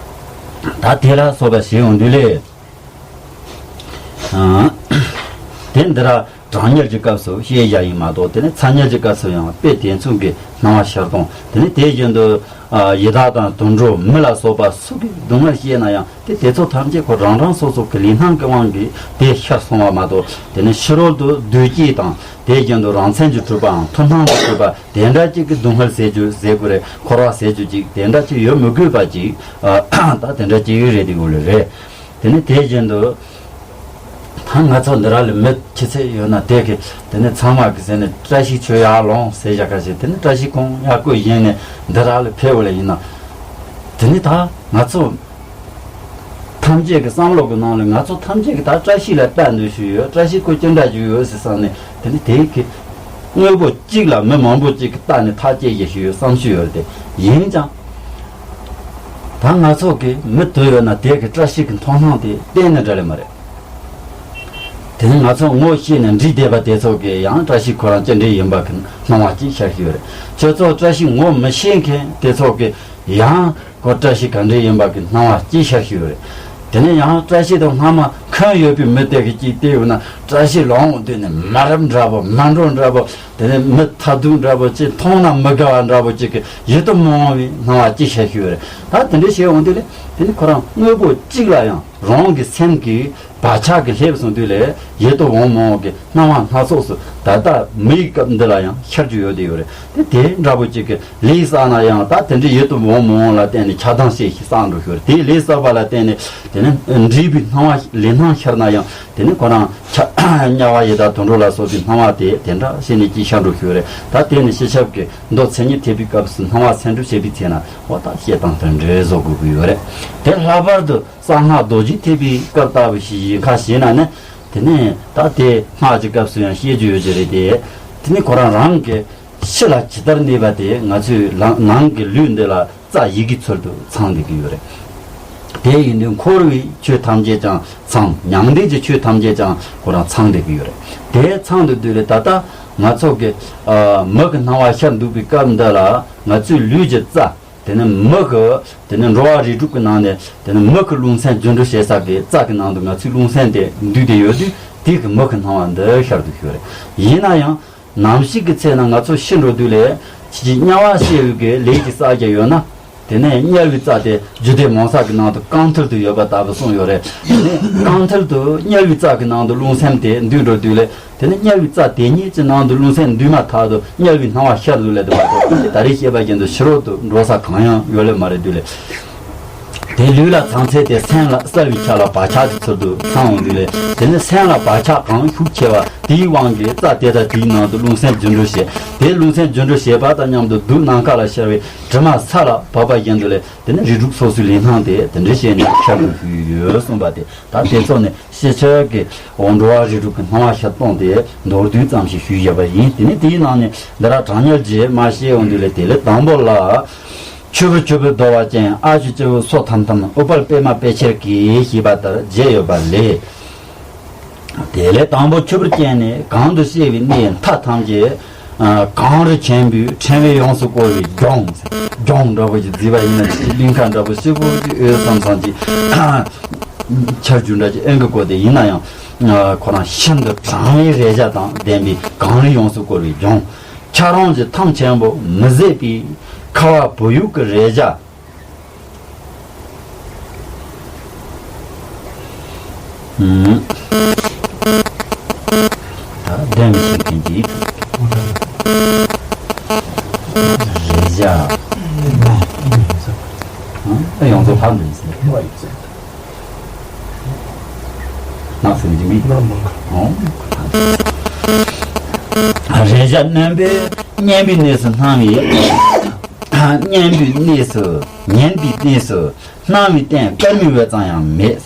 ད་དེ་ལ་སོགས་པ་ཞིག་ཡོང་དུས་ལེ། ཨང་། དེ་འདི་ར་གྲང་དམྱལ་གྱི་སྐབས་སུ་བཤད་བཞག་ཡིན་མ་གཏོགས། དེ་ནས་ཚ་དམྱལ་གྱི་སྐབས་སུ་ཡང་དཔེ་དེ་མཚུངས་ཀྱི་སྣང་བ་ཤར་གཏོང་། དེ་ནས་དེ་བཞིན་དུ་ཡི་དྭགས་དང་དུད་འགྲོ་མི་ལ་སོགས་པ་སུ་གིས་སྡུག་བསྔལ་བཤད་ན་ཡང་དེ་དེ་ཚོ་ཐམས་ཅད་ཁོ་རང་རང་སོ་སོ་གི་ལས་སྣང་གི་དབང་གིས་དེ་ཤར་སོང་བ་མ་གཏོགས། དེ་ནས་ཕྱི་རོལ་དུ་བདུད་བགེགས་དང་དེ་བཞིན་དུ་རང་མཚན་གྱིས་གྲུབ་པའམ་མཐུ་སྣང་གིས་གྲུབ་པ་དེ་འདྲ་ཅིག་གི་སྡུག་བསྔལ་ཟེར་རྒྱུ་ཟེར་དགོས་རེད། འཁོར་བ་ཟེར་རྒྱུ་ཅིག་དེ་འདྲ་ཅིག་ཡོད་མི་དགོས་པ་ཅིག་ད་དེ་འདྲ་ཅིག་རེད། དེ་འོ་ལེ་རེད། དེ་ནས་དེ་བཞིན་དུ། ད་ང་ཚོ་འདི་ར་ལ་མི་ཁྱི་ཚེ་ཡོད་ན་དེ་གི་དེ་ནས་ཚང་མ་གི་ཟེར་ནས་བཀྲ་ཤིས་ཁྱོད་ཡར་ལོངས་ཟེར་བཞག་ཁ་ཤས། དེ་ནས་བཀྲ་ཤིས་ཁོང་ཡར་བསྐོས་བཞིན་ནས་འདི་ར་ལ་ཕེབས་པ་ལ་ཡིན་ན། དེ་ནས་ད་ང་ཚོ་ཐམས་ཅད་ཀྱི་བསམ་བློ་གི་ནང་ལ་ང་ཚོ་ཐམས་ཅད་ཀྱི་ད་བཀྲ་ཤིས་ལ་ལྟ་འདོད་ཞུ་ཡོད། བཀྲ་ཤིས་ཁོ་ཅི་འདྲ་ཞུ་ཡོད་ཟེར་བསམ་ནས་དེ་ནས་དེ་གི་དངོས་པོ་གཅིག་ལ་མི་མང་པོ་གཅིག་གིས་བལྟས་ནས་ཐག་བཅད་ཀྱི་ཞུ་ཡོད་བསམ་ཞུ་ཡོད་དེ་ཡིན་ཀྱང་། ད་ང་ཚོ་གི་མི་དུ་ཡོད་ན་དེ་གི་བཀྲ་ཤིས་ཀྱི་མཐོང་སྣང་དེ་གཏན་ནས་འདྲ་ལེ་མ་རེད། དེ་ནི་ང་ཚོ་ངོ་ཤེས་ནས་འདྲིས་བསྡད་པ་དེ་ཚོ་གི་ཡང་བཀྲ་ཤིས་ཁོ་རང་ཅི་འདྲ་ཡིན་པ་གི་སྣང་བ་ཅིག་ཤར་ཤིག་ཡོད་རེད། ཁྱོད་ཚོ་བཀྲ་ཤིས་ངོ་མི་ཤེས་མཁན་དེ་ཚོ་གི་ཡང་ཁོ་བཀྲ་ཤིས་ག་འདྲ་ཡིན་པ་གི་སྣང་བ་ཅིག་ཤར་ཤིག་ཡོད་རེད། དེ་ནས་ཡང་བཀྲ་ཤིས་དང་སྔ་མ་འཁོན་ཡོད་པའི་མི་དེ་གི་ཅིག་བལྟས་ཡོད་ན་བཀྲ་ཤིས་ལོང་དུས་ནས་མ་རབས་འདྲ་པོ་མ་འགྲོ་འདྲ་པོ། དེ་ནས་མི་ཐ་དུང་འདྲ་པོ་ཅིག་མཐོང་ན་མི་དགའ་བ་འདྲ་པོ་ཅིག་གི་ཡིད་དུ་མི་འོང་བའི་སྣང་བ་ཅིག་ཤར་ཤིག་ཡོད་རེད། ད་དེ་འདྲ་བྱས་འོང་དུས་ལས་དེ་ནི་ཁོ་རང་དངོས་པོ་གཅིག་ལ་ཡང་རང་གི་སེམས་ཀྱི་བག་ཆགས་ཀྱིས་སླེབས་སོང་དུས་ལས་ཡིད་དུ་འོང་མི་འོང་གི་སྣང་བ་སྣ་ཚོགས་སུ་ད་ལྟ་མིའི་སྐབས་འདི་ལ་ཡང་ཤར་རྒྱུ་ཡོད་དེ་ཡོད་རེད། དེ་དེ་འདྲ་པོ་ཅིག་གི་ལས་བསགས་ན་ཡང་ད་དེ་འདྲའི་ཡིད་དུ་འོང་མི་འོང་ལ་བརྟེན་ནས་ཆགས་སྡང་བྱེད་ཤིག་བསགས་འགྲོ་ཤོར། དེའི་ལས་བསགས་པ་ལ་བརྟེན་ནས་དེ་ནི་འདྲིས་པའི་སྣང་བ་ལས་སྣང་ཤར་ན་ཡང་དེ་ནི་ཁོ་རང་ཆ་དམྱལ་བ་ཡི་དྭགས་དུད་འགྲོ་ལ་སོགས་པའི་སྣང་བ་དེ་དེ་འདྲ་བྱས་ནས་ཅིག་ཤར་འགྲོ་ཤོར་རེད། ད་དེ་ནི་སྤྱི་ཁྱབ་ཀྱི་མདོ་མཚན་ཉིད་ཐེག་པའི་སྐབས་སུ་སྣང་བ་ཚད་འགྲུབ་བྱེད་པའི་ཚེ་ན་འོ་ད་བཤད་སྟངས་དེ་འདྲའི་བཟོ་དགོས་ཀྱི་ཡོད་རེད། དེ་ལྷག་པར་དུ་གསང་སྔགས་རྡོ་རྗེ་ཐེག་པའི་སྐབས་ལྟ་བུ་ཞིག་ཡིན་ཁ་ཞེ་ན་ནི་དེ་ནི་ད་དེ་སྔགས་ཀྱི་སྐབས་སུ་ཡང་བཤད་རྒྱུ་ཡོད་ཀྱི་རེད་དེ། དེ་ནི་ཁོ་རང་རང་གི་ཕྱི་ལ་ཇི་ལྟར་གནས་པ་དེ་ང་ཚོའི་ལ་ནང་གི་ལུས་འདི་ལ་རྩ་ཡི་གེ་ཚུལ་དུ་ཚང་བསྡད་ཀྱི་ཡོད་རེད། དེ་ཡིན་དུས་འཁོར་བའི་ཆོས་ཐམས་ཅད་ཀྱང་ཚང་། མྱང་འདས་ཀྱི་ཆོས་ཐམས་ཅད་ཀྱང་ཁོ་རང་ཚང་བསྡད་ཀྱི་ཡོད་རེད། དེ་ཚང་དུ་འདུས་རེད། ད་ལྟ་ང་ཚོ་གི་ཨ་མི་གི་སྣང་བ་ཤར་འདུག་པའི་སྐབས་འདི་ལ་ང་ཚོའི་ལུས་ཀྱི་རྩ། དེ་ནས་མི་གི་དེ་ནས་འགྲོ་བ་རིགས་དྲུག་གི་ནང་ནས་དེ་ནས་མི་གི་རླུང་སེམས་རྒྱུ་འགྲུལ་བྱེད་ས་གི་རྩ་གི་ནང་དུ་ང་ཚོའི་རླུང་སེམས་དེ་འདུས་ཏེ་ཡོད་དུས་དེ་གི་མི་གི་སྣང་བ་འདི་ཤར་དུ་ཤོར་རེད། ཡིན་ན་ཡང་ ནམ་ཞིག་གི་ཚེ་ན་ང་ཚོ་ཤི་འགྲོ་དུས་ལས་ཁྱེད་ཀྱིས་དམྱལ་བ་ཞེས་པའི་གི་ལས་ཀྱི་བསགས་རྒྱུ་ཡོད་ན། དེ་ནས་དམྱལ་བའི་རྩྭ་དེ་རྒྱུད་སྡེ་མང་ས་གི་ནང་དུ་རྐང་མཐིལ་དུ་ཡོད་པ་ལྟ་བུ་གསུངས་ཡོད་རེད། དེ་ནས་རྐང་མཐིལ་དུ་དམྱལ་བའི་རྩྭ་གི་ནང་དུ་རླུང་སེམས་དེ་འདུས་འགྲོ་དུས་ལས། དེ་ནས་དམྱལ་བའི་རྩྭ་དེ་ཉིད་ཀྱི་ནང་དུ་རླུང་སེམས་འདུས་མ་ཐག་ཏུ་དམྱལ་བའི་སྣང་བ་ཤར་དུ་ལས་དུ་མ་གཏོགས། ད་རེས་བཤད་པ་བཞིན་དུ་ཕྱི་རོལ་དུ་འགྲོ་ས་གང་ཡང་ཡོད་ལེ་མ་རེད་དུས་ལས། དེ་ལུས་ལ་ཚང་ཚད་དེ་སེམས་ལ་གསལ་བའི་ཆ་ལ་བག་ཆགས་ཀྱི་ཚུལ་དུ་ཚང་འོང་དུས་ལས། དེ་ནས་སེམས་ལ་བག་ཆགས་གང་ཤུགས་ཆེ་བ་དེའི་དབང་གིས་རྩྭ་དེ་དང་དེའི་ནང་དུ་རླུང་སེམས་རྒྱུན་འགྲོ་བྱེད། དེ་རླུང་སེམས་རྒྱུན་འགྲོ་བྱེད་པ་དང་མཉམ་དུ་དུག་ནམ་མཁའ་ལ་ཤར་བའི་དྲི་མ་ས་ལ་བབས་པ་བཞིན་དུ་ལས། དེ་ནས་རིགས་དྲུག་སོ་སོའི་ལུས་སྣང་དེ་དེ་འདྲ་བྱས་ནས་ཤར་དུ་ཞུས་ཡོད་གསུངས་པ་དེ། ད་དེ་ཚོ་ནི་ཤེས་བྱ་གི་འོ་འགྲོ་བ་རིགས་དྲུག་གི་སྣང་བ་ཤར་སྟངས་དེ་མདོར་བསྡུས་ཙམ་ཞིག་ཞུས་བཞག་པ་ཡིན། དེ་ནས་དེའི་ནང་ནས་འདི་ར་གྲངས་ཉེར་བརྒྱད་མ་བཤད་འོང་དུས་ལས། དེ་ལས་དང་པོ་ལ། ཆུ་བུར་ཆུ་བུར་ཟློ་བ་ཅན། ཨ་ཆུ་སྤྱི་བོ་སོ་ཐམ་ཐམ། ཨུཏྤལ་པདྨ་དཔེ་ཆེར་གྱིས། ཞེས་པ་ལྟར་བརྒྱད་ཡོད་པ་ལས། དེ་ལས་དང་པོ་ཆུ་བུར་ཅན་ནི་གོང་དུ་བཤད་པའི་གནས་མཐའ་ཐམས་ཅད། ཨ། གངས་རི་ཆེན་པོའི་ཕྲེང་བས་ཡོངས་སུ་བསྐོར་བའི་ལྗོངས། ལྗོངས་འདྲ་པོ་ཞིག་བརྩིས་པ་ཡིན་ན། ཅིག་གླིང་ཁ་འདྲ་པོ་ཞིག་པོ་ཅིག་འོད་ཟམ་ཟམ་ཅིག་ཆར་ཆུ་འདྲ་ཅིག་ཨེ་འགི་བསྐོར་ཏེ་ཡིན་ན་ཡང་། ཨ། ཁོ་རང་ཤིན་ཏུ་གྲང་བའི་རེག་བྱ་དང་ལྡན་པའི་གངས་རི་ཡོངས་སུ་བསྐོར་བའི་ལྗོངས། ཆར་རོང་གི་ཐང་ཆེན་པོ་མི་བཟད་པའི་ཁ་བ་བུ་ཡུག་གི་རེག་བྱ། ཨུམ། ད་ལྡན་ཞིག་ཡིན་གྱི། རེག་བྱ། ཨ། ཡོངས་རྫོགས་ཕར་འདྲེན་ཟེར། ནགས་སུ་འཇིགས་མེད། ཨོ། རེག་བྱ་རྣོན་པོས་མཉེན་པའི་གནས་སུ་སྣང་བའི། མཉེན་པའི་གནས་སུ། མཉེན་པའི་གནས་སུ་སྣང་བའི་སྟེང་དཀར་མོའི་འོད་ཙམ་ཡང་མེད།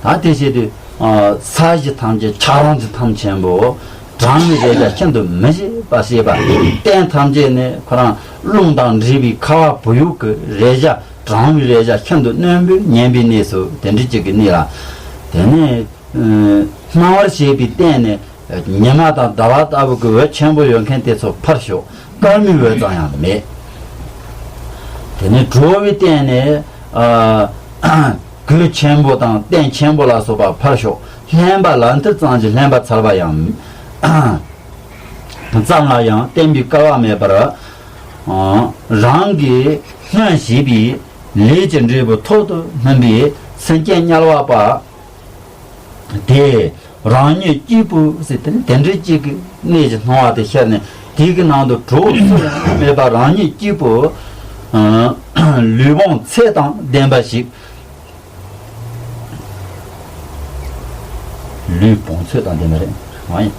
ད་དེ་བྱེད་དུས། ཨ། ས་གཞི་ཐམས་ཅད། ཆར་རོང་གི་ཐམ་ཆེན་པོ། གྲང་བའི་རེག་བྱ་ཤིན་ཏུ་མི་བྱེད་པ་བྱེད་པ། སྟེང་ཐམས་ཅད་ནི་ཁོ་རང་རླུང་དང་འདྲེས་པའི་ཁ་བ་བུ་ཡུག་གི་རེག་བྱ། གྲང་བའི་རེག་བྱ་ཤིན་ཏུ་རྣོན་པོས་མཉེན་པའི་གནས་སུ། དེ་འདྲ་ཅིག་གི་གནས་ལ། དེ་ནས། ཨ། སྣང་བར་བྱེད་པའི་སྟེང་ནས་ཉི་མ་དང་ཟླ་བ་ལྟ་བུ་གི་འོད་ཆེན་པོ་ཡོད་མཁན་དེ་ཚོ་ཕར་ཞོག། སྐར་མའི་འོད་ཙམ་ཡང་མེད། དེ་ནས་དྲོ་བའི་སྟེང་ནས། ཨ། གོས་ཆེན་པོ་དང་སྟན་ཆེན་པོ་ལ་སོགས་པ་ཕར་ཞོག། ལྷན་པ་ལ་མཐིལ་ཙམ་གྱི་ལྷན་པ་འཚལ་བ་ཡང་། ཙམ་ལ་ཡང་བརྟེན་པའི་སྐལ་བ་མེད་པར། ཨ། རང་གིས་སྔོན་བྱས་པའི་ལས་ཀྱི་འབྲས་བུ་ཐོག་ཏུ་སྨིན་པའི་སེམས་ཅན་དམྱལ་བ་པ། དེ་རང་ཉིད་སྐྱིད་པོ་ཟེར་དེ་ནི་དེ་འདྲའི་གཅིག་གི་གནས་ཀྱི་སྣང་བ་དེ་ཤར་ནས། དེ་གི་ནང་དུ་གྲོགས་སུ་ཡང་མེད་པར་རང་ཉིད་སྐྱིད་པོ། ཨ། ལུས་བོངས་ཚད་དང་ལྡན་པ་ཞིག། ལུས་བོངས་ཚད་དང་ལྡན་པ་རེད། ཨ། ཡིན།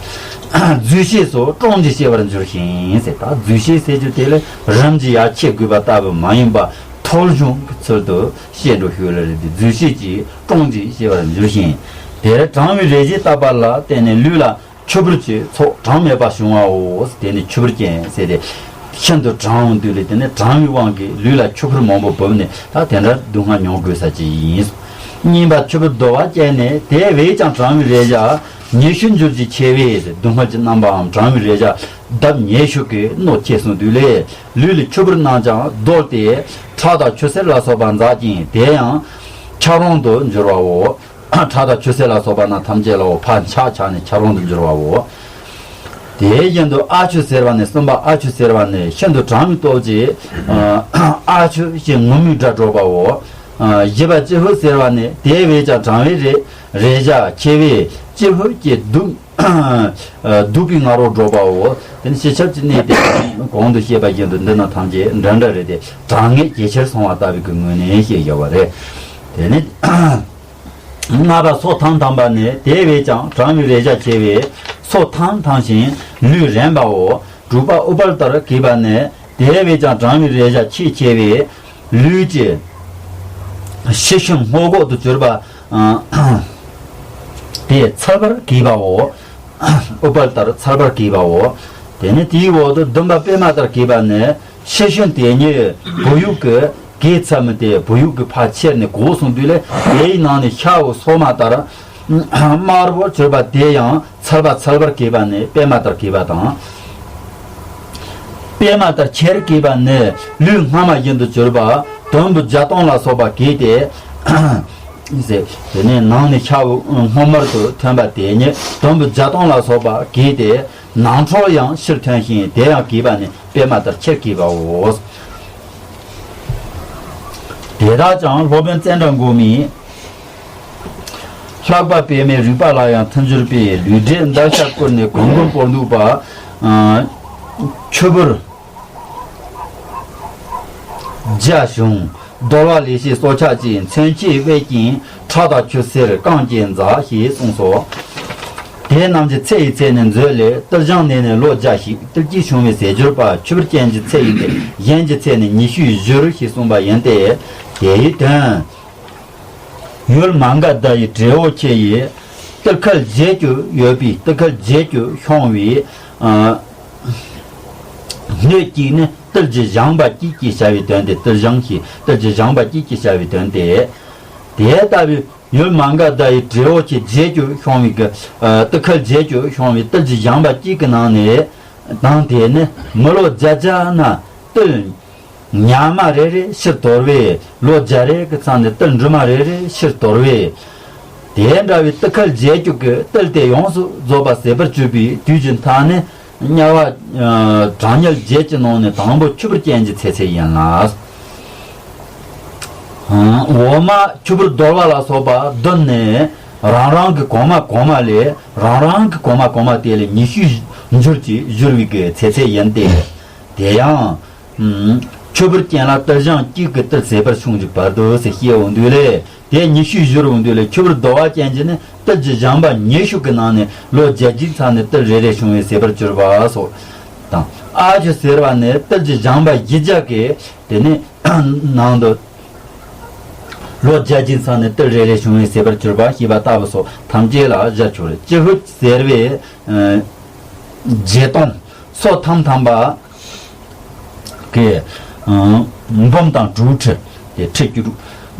རྫུས་སྐྱེས་སུ་ཀྲོང་གིས་སྐྱེ་བར་འགྱུར་ཞིང་ཟེར། ད་རྫུས་སྐྱེས་ཟེར་རྒྱུ་དེ་ལས་རིམ་གྱིས་ཡར་ཆད་དགོས་པ་ལྟ་བུ་མ་ཡིན་པ། ཐོལ་བྱུང་གི་ཚུལ་དུ་བཤད་འགྲོ་ཤོས་ལ་རེད་དེ། རྫུས་སྐྱེས་ཀྱིས་ཀྲོང་གིས་སྐྱེ་བར་འགྱུར་ཞིང་། དེར་གྲང་བའི་རེག་བྱའི་རྟག་པ་ལ་བརྟེན་ནས་ལུས་ལ་ཆུ་བུར་གྱི་ཚོགས་གྲངས་མེད་པ་བྱུང་བའོ། དེ་ནི་ཆུ་བུར་ཅན་ཟེར་ཏེ། ཤིན་ཏུ་གྲང་འོང་དུས་ལས་དེ་ནི་གྲང་བའི་དབང་གིས་ལུས་ལ་ཆུ་བུར་མང་པོ་བབས་ནས། ད་དེ་འདྲ་སྡུག་བསྔལ་མྱོང་དགོས་ས་ཅིག་ཡིན། གཉིས་པ་ཆུ་བུར་ཟློ་བ་ཅན་ནི། དེ་བས་ཀྱང་གྲང་བའི་རེག་བྱ་ཉི་ཤུ་འགྱུར་གྱིས་ཆེ་བས། སྡུག་བསྔལ་གྱི་རྣམ་པའམ་གྲང་བའི་རེག་བྱ་ལྡབ་ཉི་ཤུ་གིས་རྣོ་ཆེ་སོང་དུས་ལས། ལུས་ལས་ཆུ་བུར་རྣམས་ཀྱང་བརྡོལ་ཏེ་ཁྲག་དང་ཆུ་སེར་ལ་སོགས་པ་འཛག་ཅིང་དེ་ཡང་ཆར་རོང་དུ་འགྱུར་བའོ། ཁྲག་དང་ཆུ་སེར་ལ་སོགས་པ་རྣམས་ཐམས་ཅད་ལའོ་ཕར་འཆག་འཆག་ནས་ཆར་རོང་དུ་འགྱུར་བའོ། དེ་བཞིན་དུ་ཨ་ཆུ་ཟེར་བ་ནི། གསུམ་པ་ཨ་ཆུ་ཟེར་བ་ནི་ཤིན་ཏུ་གྲང་བའི་སྟོབས་ཀྱིས། ཨ། ཨ་ཆུ་ཞེས་ངུ་མའི་སྒྲ་སྒྲོག་པའོ། ཨ། བཞི་པ་སྤྱི་བོ་ཟེར་བ་ནི། དེ་བས་ཀྱང་གྲང་བའི་རེ་རེག་བྱ་ཆེ་བས་སྤྱི་བོ་སྐྱེས་སྡུག་ཨ། སྡུག་པའི་ང་རོ་སྒྲོག་པའོ། དེ་ནི་སྤྱི་ཁྱབ་ཀྱི་གནས་དེ་གོང་དུ་བཤད་པ་བཞིན་དུ་འདི་རྣམས་ཐམས་ཅད་འདྲ་འདྲ་རེད་དེ། གྲང་ངད་ཇེ་ཆེར་སོང་བ་ལྟ་བུའི་གི་ངོས་ནས་བཤད་བཞག་པ་རེད། དེ་ནི། ལྔ་པ་སོ་ཐམ་ཐམ་པ་ནི། དེ་བས་ཀྱང་གྲང་བའི་རེག་བྱ་ཆེ་བས་སོ་ཐམ་ཐམ་ཞིང་ལུས་རན་པའོ། དྲུག་པ་ཨུཏྤལ་ལྟར་གྱེས་པ་ནི། དེ་བས་ཀྱང་གྲང་བའི་རེག་བྱ་ཆེས་ཆེ་བས་ལུས་ཀྱི་ཕྱི་ཤུན་སྔོ་གོག་ཏུ་གྱུར་པ་དེ་འཚལ་བར་གྱིས་པའོ། ཨུཏྤལ་ལྟར་འཚལ་བར་གྱིས་པའོ། དེ་ནས་དེའི་འོག་ཏུ་ཟླུམ་པ་པདྨ་ལྟར་གྱེས་པ་ནི། ཕྱི་ཤུན་དེ་ཉིད་བུ་ཡུག་གི་གེགས་འཚལ་མི་དེ། བུ་ཡུག་གིས་ཕར་ཁྱེར་ནས་གོག་སོང་དུས་ལས། དེའི་ནང་ནས་ཤ་འོད་སོ་མ་ལྟར་དམར་པོ་གྱུར་པ་དེ་ཡང་འཚལ་བ་འཚལ་བར་གྱིས་པ་ནི་པདྨ་ལྟར་གྱེས་པ་དང་། པདྨ་ལྟར་ཁྱེར་གྱིས་པ་ནི་ལུས་སྔ་མ་བཞིན་དུ་གྱུར་པ་དུམ་བུ་བརྒྱ་སྟོང་ལ་སོགས་པ་གྱེས་ཏེ། ཟེར། དེ་ནས་ནང་ནས་ཤ་བོ་སྔོ་དམར་དུ་ཐོན་པ་དེ་ཉིད་དུམ་བུ་བརྒྱ་སྟོང་ལ་སོགས་པ་གས་ཏེ། ནང་ཁྲོལ་ཡང་ཕྱིར་ཐོན་ཞིང་དེ་ཡང་གས་པ་ནི་པད་མ་ལྟར་ཁྱེར་གས་པའོ། དེ་དག་ཀྱང་སློབ་དཔོན་ཙནྡྲ་མགོན་མིས། ལྷག་པ་པདྨའི་རིག་པ་ལ་ཡང་མཐུན་གྱུར་པའི་ལུས་འབྲེལ་འདར་ཤ་བསྐུར་ནས་གོམ་གོམ་སྤོར་འདུག་པ། ཆུ་བུར་བརྒྱ་བྱུང་། རྡོལ་བ་ལེགས་བཤད་སྲོག་ཆགས་ཀྱི་མཚོན་ཆས་དབལ་གྱིན་ཁྲག་དང་ཆུ་སེར་རྐང་གཅིག་འཛག་ཞེས་གསུངས་སོ། དེ་རྣམས་ཀྱི་ཚེ་ཡི་ཚད་ནི་མཛོད་ལས་ཏིལ་བྱང་ནས་ནི་ལོ་བརྒྱ་ཞིག་ཏིལ་གྱིས་ཕྱུང་བའི་ཟས་གྱུར་པ་ཆུ་བུར་ཅན་གྱི་ཚེ་ཡི་སྟེ། གཞན་གྱི་ཚེ་ནི་ཉི་ཤུས་བཞུར་ཞེས་གསུངས་པ་ཡིན་ཏེ། དེ་ཡི་དོན། ཡུལ་མ་ག་དྷ་ཡི་བྲེ་བོ་ཆེ་ཡི་ཏིལ་ཁལ་བརྒྱད་ཅུ་ཡོད་པའི་ཏིལ་ཁལ་བརྒྱད་ཅུ་ཤོང་བའི་སྣོད་གཅིག་ནི་ཏིལ་གྱི་བཞེངས་པ་གཅིག་ཅེས་བྱ་བའི་དོན་ཏེ། ཏིལ་བཞེངས་ཞེས་ཏིལ་གྱི་བཞེངས་པ་གཅིག་ཅེས་བྱ་བའི་དོན་ཏེ། དེ་ལྟ་བུའི་ཡུལ་མ་ག་དྷ་ཡི་བྲེ་བོ་ཆེ་བརྒྱད་ཅུ་ཤོང་བའི་གི་ཏིལ་ཁལ་བརྒྱད་ཅུ་ཤོང་བའི་ཏིལ་གྱི་བཞེངས་པ་གཅིག་གི་ནང་ནས་དང་དེ་ནི་མི་ལོ་བརྒྱ་བརྒྱ་ན་ཏིལ། ཉག་མ་རེ་རེ་ཕྱིར་དོར་བས། ལོ་བརྒྱ་རེ་གི་མཚམས་ནས་ཏིལ་འབྲུ་མ་རེ་རེ་ཕྱིར་དོར་བས། དེ་འདྲ་བའི་ཏིལ་ཁལ་བརྒྱད་ཅུ་གི་ཏིལ་དེ་ཡོངས་སུ་རྫོགས་པ་ཟད་པར་གྱུར་པའི་དུས་ཀྱི་མཐའ་ནི་དམྱལ་བ་གྲང་དམྱལ་བརྒྱད་ཀྱི་ནང་ནས་དང་པོ་ཆུ་བུར་ཅན་གྱི་ཚེ་ཚད་ཡིན་ལ། འོག་མ་ཆུ་བུར་རྡོལ་བ་ལ་སོགས་པ་བདུན་ནི་རང་རང་གི་གོང་མ་གོང་མ་ལས་རང་རང་གི་གོང་མ་གོང་མ་དེ་ལས་ཉི་ཤུས་འགྱུར་གྱིས་བཞུར་བའི་གི་ཚེ་ཚད་ཡིན་ཏེ། དེ་ཡང་། ཆུ་བུར་ཅན་ལ་ཏིལ་བྱང་གཅིག་གི་ཏིལ་ཟད་པར་བྱུང་གི་བར་དུ་ཟེར་བཤད་འོང་དུས་ལས། དེ་ཉི་ཤུས་བཞུར་འོང་དུས་ལས་ཆུ་བུར་རྡོལ་བ་ཅན་གྱི་ནི་ཏིལ་གྱི་བྱང་པ་ཉི་ཤུ་གི་ནང་ནས་ལོ་བརྒྱ་གཅིག་ཚང་ནས་ཏིལ་རེ་རེ་བྱུང་བས་ཟད་པར་གྱུར་པ་སོགས་དང་། ཨ་ཆུ་ཟེར་བ་ནི་ཏིལ་གྱི་བྱང་པ་བཞི་བརྒྱ་གི་དེ་ནི་ནང་དུ་ལོ་བརྒྱ་གཅིག་ཚང་ནས་ཏིལ་རེ་རེ་བྱུང་བས་ཟད་པར་གྱུར་པ་ཞེས་པ་ལྟ་བུ་སོགས་ཐམས་ཅད་ལ་སྦྱར་ཆོག་རེད། ཅི་ཧུད་ཟེར་བའི་བརྒྱད་སྟོང་སོ་ཐམ་ཐམ་པ། གི། འབུམ་དང་དྲུག་ཁྲི། དེ་ཁྲི་བཅུ་དྲུག་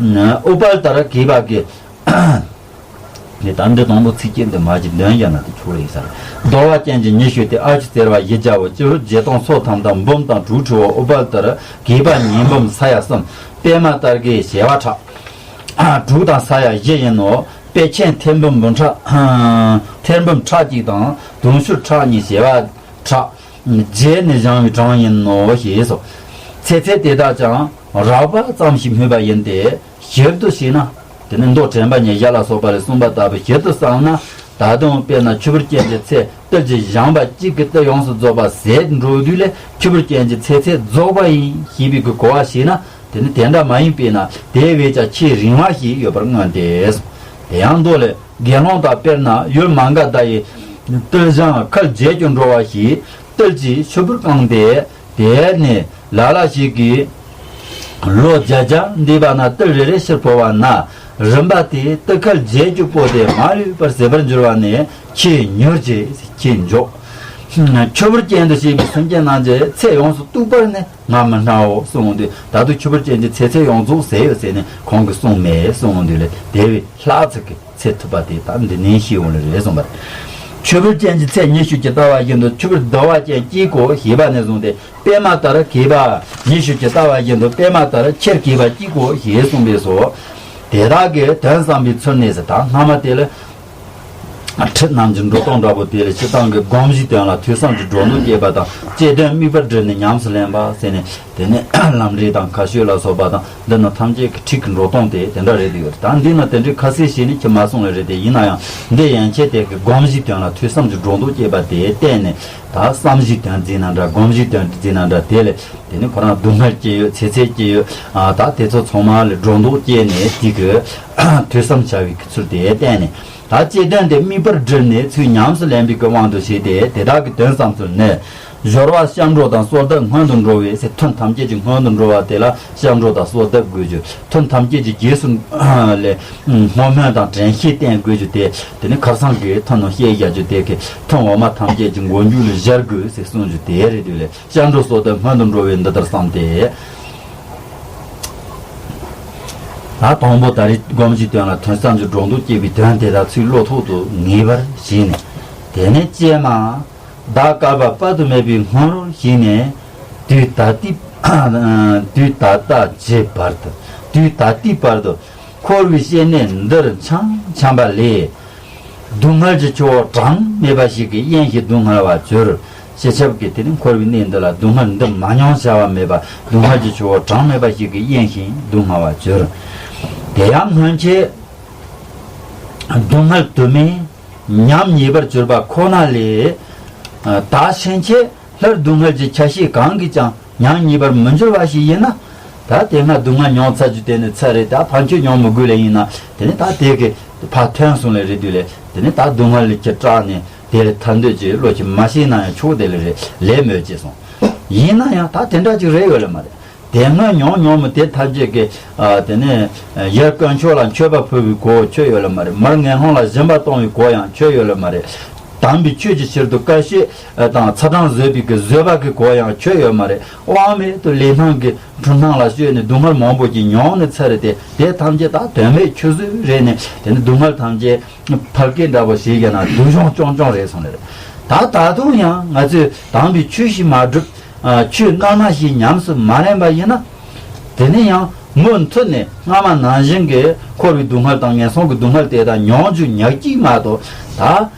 ཨུ་པལ་ཏར་གྱིས་པ་གི། དེ་ད་འདི་དང་པོ་ཚིགས་བཅད་འདི་མ་གི་འདོན་རྒྱག་ན་དེ་ཆོག་ལེ་ཟེར། རྡོལ་བ་ཅན་གྱི་ཉི་ཤུ་སྟེ། ཨ་ཆུ་ཟེར་བ་བཞི་བརྒྱ་བོ། ཅི་ཧུད་བརྒྱད་སྟོང་སོ་ཐམ་དང་། འབུམ་དང་དྲུག་ཁྲི་བོ། ཨུ་པལ་ཏར་གྱིས་པ་ཉིས་འབུམ་ས་ཡ་གསུམ། པད་མ་ལྟར་གྱི་བྱེ་བ་ཕྲག་དྲུག་དང་ས་ཡ་བཞི་ཡིན་ནོ། དཔེ་ཆེན་ཐེར་འབུམ་འབུམ་ཕྲག་ཐེར་འབུམ་ཕྲག་གཅིག་དང་། དུང་ཕྱུར་ཕྲག་གཉིས་བྱེ་བ་ཕྲག་བརྒྱད་ནས་བཞེངས་པའི་གྲངས་ཡིན་ནོ་ཞེས་སོ། ཚེ་ཚད་དེ་དག་ཀྱང་རགས་པ་ཙམ་ཞིག་སྨོས་པ་ཡིན་ཏེ། ཞིབ་ཏུ་བྱས་ན། དེ་ནི་མདོ་དྲན་པ་ཉིད་ཞར་ལ་སོགས་པ་ལས་གསུངས་པ་ལྟ་བུ་ཞིབ་ཏུ་བསམས་ན། ད་དུང་དཔེར་ན་ཆུ་བུར་ཅན་གྱི་ཚེ་ཏིལ་གྱི་བཞེངས་པ་གཅིག་གི་ཏིལ་ཡོངས་སུ་རྫོགས་པ་ཟད་འགྲོ་དུས་ལས་ཆུ་བུར་ཅན་གྱི་ཚེ་ཚད་རྫོགས་པ་ཡིན་ཞེས་པའི་གོ་བ་བྱས་ན། དེ་ནི་དེ་འདྲ་མ་ཡིན་པས་ན། དེ་བས་ཀྱང་ཆེས་རིང་བ་ཞིག་ཡོད་པར་མངོན་ཏེ། དེ་ཡང་མདོ་ལས། དགེ་སློང་དག་དཔེར་ན་ཡུལ་མ་ག་དྷ་ཡི་ཏིལ་བྱང་ཁལ་བརྒྱད་ཅུ་འགྲོ་བ་ཞིག་ཏིལ་གྱིས་ཆུ་བུར་བཀང་སྟེ། དེ་ནས་ལ་ལ་ཞིག་གིས་ལོ་བརྒྱ་བརྒྱ་འདས་པ་ན་ཏིལ་རེ་རེ་ཕྱིར་འཕོ་བ་ན། རིམ་པ་དེས་ཏིལ་ཁལ་བརྒྱད་ཅུ་པོ་དེ་མ་ལུས་པར་ཟད་པར་འགྱུར་བ་ནི་ཆེས་མྱུར་གྱི་ཆེས་མགྱོགས། ཆུ་བུར་ཅན་དུ་སྐྱེས་པའི་སེམས་ཅན་རྣམས་ཀྱི་ཚེ་ཡོངས་སུ་གཏུགས་པར་ནི། ང་མི་སྣང་འོ་གསུངས་འོང་དུས། ད་དུང་ཆུ་བུར་ཅན་གྱི་ཚེ་ཚད་ཡོངས་རྫོགས་ཟད་ཡོད་ཟེར་ནས་ཁོང་གིས་གསུངས་མེད་གསུངས་འོང་དུས་ལས། དེ་བས་ལྷག་ཚིག་གི་ཚེ་ཐུབ་པ་དེ་ད་འདི་ནས་ཤེས་འོང་ལེ་རེད་གསུངས་པ་རེད། ཆུ་བུར་ཅན་གྱི་ཚེ་ཉི་ཤུ་ཇི་ལྟ་བ་བཞིན་དུ་ཆུ་བུར་རྡོལ་བ་ཅན་གཅིག་གོ་ཞེས་པ་ནས་བཟུང་སྟེ། པད་མ་ལྟར་གྱེས་པ། ཉི་ཤུ་ཇི་ལྟ་བ་བཞིན་དུ་པད་མ་ལྟར་ཁྱེར་གྱེས་པ་གཅིག་གོ་ཞེས་གསུངས་པས་སོ། དེ་དག་གི་དོན་བསམ་པའི་ཚུལ་ནི་ཟེར། ད་སྔ་མ་དེ་ལ། ཁྲིད་རྣམས་ཀྱི་འགྲོ་སྟངས་འདྲ་པོ་དེ་ལ་སྤྱིར་བཏང་གི་སྒོམ་གཞིའི་དོན་ལ་ཐོས་བསམ་གྱི་སྒྲོ་འདོགས་བཅད་པ་དང་། བཅད་དོན་དམིགས་པར་དྲིལ་ནས་ཉམས་སུ་ལེན་པ་ཟེར་ནས། དེ་ནས་ལམ་རིམ་དང་ཁ་ཤོས་ལ་སོགས་པ་དང་། འདི་ནི་ཐམས་ཅད་ཀྱི་ཁྲིད་ཀྱི་འགྲོ་སྟངས་དེ་དེ་འདྲ་རེད་འདུག་ད་འདི་ནི་དེ་འདྲའི་ཁ་གསལ་བྱས་ནས་ཁྱེད་མ་གསུངས་ལེ་རེད་དེ། ཡིན་ན་ཡང་འདི་ཡན་ཆད་དེ་གི་སྒོམ་གཞིའི་དོན་ལ་ཐོས་བསམ་གྱི་སྒྲོ་འདོགས་བཅད་པ་དེ་བསྟན་ནས། ད་བསམ་གཞིའི་དོན་བརྩིས་ན་འདྲ། སྒོམ་གཞིའི་དོན་བརྩིས་ན་འདྲ། དེ་ལས་དེ་ནི་ཁོ་རང་སྡུག་བསྔལ་སྐྱེ་ཡོད། ཚེ་ཚད་སྐྱེ་ཡོད། ཨ་ད་དེ་ཚོ་ཚང་མ་ལ་སྒྲོ་འདོགས་བཅད་ནས་དེ་གི་ཐོས་བསམ་བྱ་བའི་ཚུལ་དེ་བསྟན་ནས། ད་བཅད་དོན་དེ་དམིགས་པར་དྲིལ་ནས་ཚུར་ཉམས་སུ་ལེན་པའི་གི་དབང་དུ་བྱས་ཏེ། དེ་དག་གི་དོན་བསམ་ཚུལ་ནི། སྦྱོར་བ་སྐྱབས་འགྲོ་དང་གསོལ་འདེབས་སྔོན་དུ་འགྲོ་བས་ཟེར། ཐུན་ཐམས་ཅད་ཀྱི་སྔོན་དུ་འགྲོ་བ་དེ་ལ་སྐྱབས་འགྲོ་དང་གསོལ་འདེབས་དགོས་རྒྱུ། ཐུན་ཐམས་ཅད་ཀྱི་རྗེས་སུ་ལས་སྔོན་སྨོན་དང་དྲན་ཤེས་བསྟེན་དགོས་རྒྱུ་དེ། དེ་ནི་ཁར་སང་གི་ཐུན་ནང་བཤད་བཞག་རྒྱུ་དེ་གི་ཐུན་འོག་མ་ཐམས་ཅད་ཀྱི་མགོ་མཇུག་ལ་སྦྱར་དགོས་ཟེར་གསུངས་རྒྱུ་དེ་རེད་འདུག་ལས། སྐྱབས་འགྲོ་གསོལ་འདེབས་སྔོན་དུ་འགྲོ་བས་འདི་ལྟར་བསམས་ཏེ། ད་དང་པོ་ད་རེས་སྒོམ་གཞིའི་དོན་ལ་ཐོས་བསམ་གྱི་སྒྲོ་འདོགས་བཅད་པའི་དོན་དེ་དག་ཚུར་བློ་ཐོག་ཏུ་ངེས་པར་བྱས་ནས། དེ་ནས་ཀྱེ་མ། བདག་བསྐལ་པ་དཔག་ཏུ་མེད་པའི་སྔོན་རོལ་ཞིག་ནས། དུས་ད་ལྟའི་དུས་ད་ལྟ་ཇི་བར་དུ། དུས་ད་ལྟའི་བར་དུ། འཁོར་བའི་སྐྱེ་གནས་འདིར་འཁྱམས་འཁྱམས་པ་ལས། སྡུག་བསྔལ་གྱི་ཆུ་བོ་གྲངས་མེད་པ་ཞིག་གིས་གཡེངས་ཤིང་སྡུག་བསྔལ་བར་གྱུར། སྤྱི་ཁྱབ་ཀྱིས་དེ་ནི་འཁོར་བའི་གནས་འདི་ལ་སྡུག་བསྔལ་འདི་མ་མྱོང་བྱ་བ་མེད་པ། སྡུག་བསྔལ་གྱི་ཆུ་བོ་གྲངས་མེད་པ་ཞིག་གིས་གཡེངས་ཤིང་སྡུག་བསྔལ་བར་གྱུར། དེ་ཡང་སྔོན་ཆད་སྡུག་བསྔལ་དུ་མས་ཉམས་ཉེས་པར་གྱུར་པ་ཁོ་ན་ལས། ད་ཕྱིན་ཆད་སླར་སྡུག་བསྔལ་གྱི་ཆ་ཤས་གང་གིས་ཀྱང་ཉམས་ཉེས་པར་མི་འགྱུར་བ་ཞིག་ཡིན་ན། ད་དེ་སྔ་སྡུག་བསྔལ་མྱོང་ཚར་རྒྱུ་དེ་ནི་ཚར་རེད། ད་ཕན་ཆད་མྱོང་མི་དགོས་ལེ་ཡིན་ན། དེ་ནི་ད་དེ་གི་ཕར་ཐོན་སོང་ལེ་རེད་དུས་ལེ། དེ་ནི་ད་སྡུག་བསྔལ་ལས་ཀྱི་སྐྲག་ནས་དེ་ལས་ཐར་འདོད་ཀྱི་བློ་ཞིག་མ་ཤེས་ན་ཡང་ཆོག་དེ་ལེ་རེད་ལེ་མོད་ཅེས་གསུངས། ཡིན་ན་ཡང་ད་དེ་འདྲ་ཅིག་རེད་ཡོད་ལེ་མ་རེད། དེ་སྔ་མྱོང་མྱོང་མི་དེ་ཐམས་ཅད་ཀྱི། ཨ། དེ་ནས་ཡར་དཀོན་མཆོག་ལ་མཆོད་པ་ཕུལ་བའི་གོ་ཆོད་ཡོད་ལེ་མ་རེད། མར་ངན་སློང་ལ་སྦྱིན་པ་གཏོང་བའི་གོ་ཡང་ཆོད་ཡོད་ལེ་མ་རེད། དམ་པའི་ཆོས་ཀྱི་ཕྱིར་དུ་དཀའ་སྤྱད་དང་ཚ་གྲང་བཟོད་པའི་གི་བཟོད་པ་གི་གོ་ཡང་ཆོད་ཡོད་མ་རེད། དབང་མེད་དུ་ལས་སྣང་གི་འཁྲུལ་སྣང་ལ་སྤྱོད་ནས་སྡུག་བསྔལ་མང་པོ་ཞིག་མྱོང་ནས་ཚར་རེད་དེ། དེ་ཐམས་ཅད་ད་དོན་མེད་ཆུད་ཟོས་རེད་ནས། དེ་ནི་སྡུག་བསྔལ་ཐམས་ཅད་ཕལ་སྐད་འདྲ་པོ་ཞིག་ཡིན་ན་སྡུག་སྦྱོང་རྐྱང་རྐྱང་རེད་གསུངས་ནས་རེད། ད་ད་དུང་ཡང་ང་ཚོས་དམ་པའི་ཆོས་ཤིག་མ་བསྒྲུབ། ཨ། ཆོས་སྔ་མ་ཞིག་ཉམས་སུ་མ་ལེན་པ་ཡིན་ན། དེ་ནས་ཡང་མུ་མཐུད་ནས་སྔ་མ་ནང་བཞིན་གྱི་འཁོར་བའི་སྡུག་བསྔལ་དང་ངན་སོང་གི་སྡུག་བསྔལ་དེ་དག་མྱོང་རྒྱུ་ཉག་གཅིག་མ་གཏོགས། ད་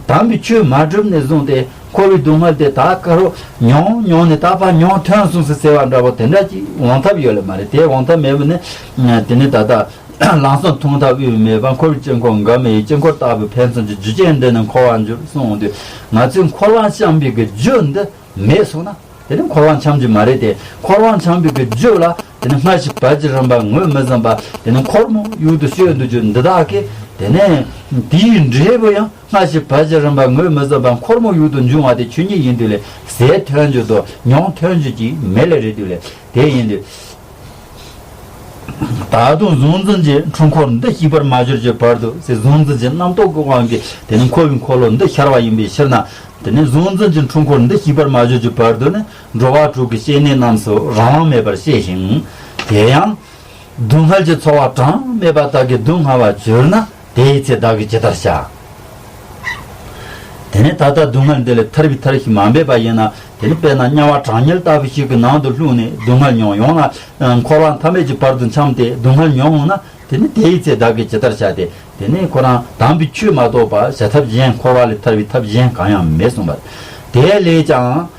དམ་པའི་ཆོས་མ་བསྒྲུབས་ནས་བཟུང་སྟེ་འཁོར་བའི་སྡུག་བསྔལ་དེ་ད་ག་རུ་མྱོང་མྱོང་ནས་ད་ཕར་མྱོང་ཐོན་སོང་ཟེར་ཟེར་བ་འདྲ་པོ་དེ་འདྲ་ཅིག་འོང་ཐབས་ཡོད་ལེ་མ་རེད། དེ་འོང་ཐབས་མེད་པ་ནི། དེ་ནི་ད་ལྟ་ལམ་སང་མཐོང་ཐབས་དབུས་མེད་པ། འཁོར་བའི་དཀྱིལ་འཁོར་འགག་མེད་ཡི། དཀྱིལ་འཁོར་ལྟ་བུའི་ཕན་ཚུན་གྱི་རྒྱུ་རྐྱེན་འདི་ནི་འཁོར་བར་འགྱུར་གསུངས་འོང་དུས། ང་ཚོས་འཁོར་བ་འཁྱམས་པའི་གི་རྒྱུ་འདི་མེད་སོང་ན། དེ་ནི་འཁོར་བ་འཁྱམས་རྒྱུ་མ་རེད་དེ། འཁོར་བ་འཁྱམས་པའི་གི་རྒྱུ་ལ་དེ་ནི་སྔ་ཕྱི་བར་གྱི་རིམ་པ་ངོས་མི་ཟིན་པ། དེ་ནི་འཁོར་མོ་ཡུག་ཏུ་གཤོལ་འདུག་རྒྱུ་འདི་དག་གིས། དེ་ནི་དེའི་འབྲས་བུ་ཡང་སྔ་ཕྱི་བར་གྱི་རིམ་པ་ངོས་མི་ཟིན་པ། འཁོར་མོ་ཡུག་ཏུ་འབྱུང་བ་དེ་ཆོས་ཉིད་ཡིན་དུས་ལས། ཟད་ཐོན་རྒྱུ་དང་མྱོང་ཐོན་རྒྱུ་ཅིག་མེད་ལེ་རེད་དུས་ལས། དེ་ཡིན་དུས། ད་དུང་གཟུང་འཛིན་གྱི་འཁྲུལ་འཁོར་འདི་ཞིག་པར་མ་གྱུར་གྱི་བར་དུ་ཟེར། གཟུང་འཛིན་གྱི་རྣམ་རྟོག་གི་དབང་གིས་དེ་ནི་འཁོར་བའི་འཁོར་ལོ་འདི་ཤར་བ་ཡིན་པའི་ཕྱིར་ན། དེ་ནི་གཟུང་འཛིན་གྱི་འཁྲུལ་འཁོར་འདི་ཞིག་པར་མ་གྱུར་གྱི་བར་དུ་ནི་འགྲོ་བ་དྲུག་གི་སྐྱེ་གནས་རྣམས་སུ་རང་དབང་མེད་པར་སྐྱེ་ཞིང་། དེ་ཡང་སྡུག་བསྔལ་གྱི་ཚོར་བ་གྲངས་མེད་པ་དག་གིས་སྡུག་བསྔལ་བར་གྱུར་ན། དེའི་ཚེ་བདག་གིས་ཇི་ལྟར་བྱ། དེ་ནས་ད་ལྟ་སྡུག་བསྔལ་འདི་ལས་ཐར་བའི་ཐབས་ཤིག་མ་འབད་པ་ཡིན་ན། དེ་ནི་དཔེར་ན་དམྱལ་བ་གྲང་དམྱལ་ལྟ་བུ་ཞིག་གི་ནང་དུ་ལྷུང་ནས་སྡུག་བསྔལ་མྱོང་ཡོང་ན། འཁོར་བ་མཐའ་མེད་ཀྱི་བར་དུ་འཁྱམས་ཏེ་སྡུག་བསྔལ་མྱོང་འོང་ན། དེ་ནི་དེའི་ཚེ་བདག་གིས་ཇི་ལྟར་བྱ་སྟེ། དེ་ནི་ཁོ་རང་དམ་པའི་ཆོས་མ་གཏོགས་པ་བྱ་ཐབས་གཞན། འཁོར་བ་ལས་ཐར་བའི་ཐབས་གཞན་གང་ཡང་མེད་གསུངས་པ། དེ་ལས་ཀྱང་།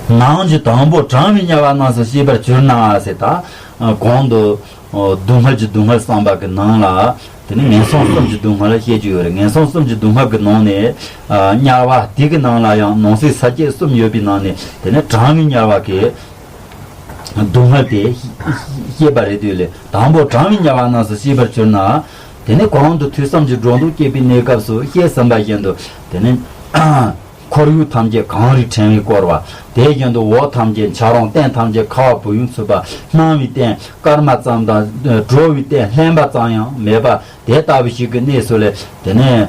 ནང་གི་དང་པོ་གྲང་བའི་དམྱལ་བ་རྣམས་སུ་སྐྱེས་པར་གྱུར་ན་ཟེར། ད་གོང་དུ་སྡུག་བསྔལ་གྱི་སྡུག་བསྔལ་བསམ་པ་གི་ནང་ལ། དེ་ནས་ངན་སོང་གསུམ་གྱི་སྡུག་བསྔལ་བཤད་ཀྱི་ཡོད་རེད། ངན་སོང་གསུམ་གྱི་སྡུག་བསྔལ་གྱི་ནང་ནས། ཨ། དམྱལ་བ་དེ་གི་ནང་ལ་ཡང་ནང་གསེས་ས་བཅད་གསུམ་ཡོད་པའི་ནང་ནས། དེ་ནས་གྲང་བའི་དམྱལ་བ་གི་སྡུག་བསྔལ་དེ་བཤད་པ་རེད་དུས་ལས། དང་པོ་གྲང་བའི་དམྱལ་བ་རྣམས་སུ་སྐྱེས་པར་གྱུར་ན། དེ་ནས་གོང་དུ་ཐོས་བསམ་གྱི་སྒྲོ་འདོགས་བཅད་པའི་གནས་སྐབས་སུ་བཤད་ཟིན་པ་བཞིན་དུ། དེ་ནས། ཁོར་ཡུག་ཐམས་ཅད་གངས་རིའི་ཕྲེང་བས་བསྐོར་བ། དེ་བཞིན་དུ་འོག་ཐམས་ཅད་བྱ་རུང་། སྟེང་ཐམས་ཅད་ཁ་བ་བུ་ཡུག་འཚུབ་པ། སྣང་བའི་རྟེན་སྐར་མ་ཙམ་དང་། གྲོལ་བའི་རྟེན་ལྷན་པ་ཙམ་ཡང་མེད་པ། དེ་ལྟ་བུ་ཞིག་གི་གནས་སུ་ལས། དེ་ནས་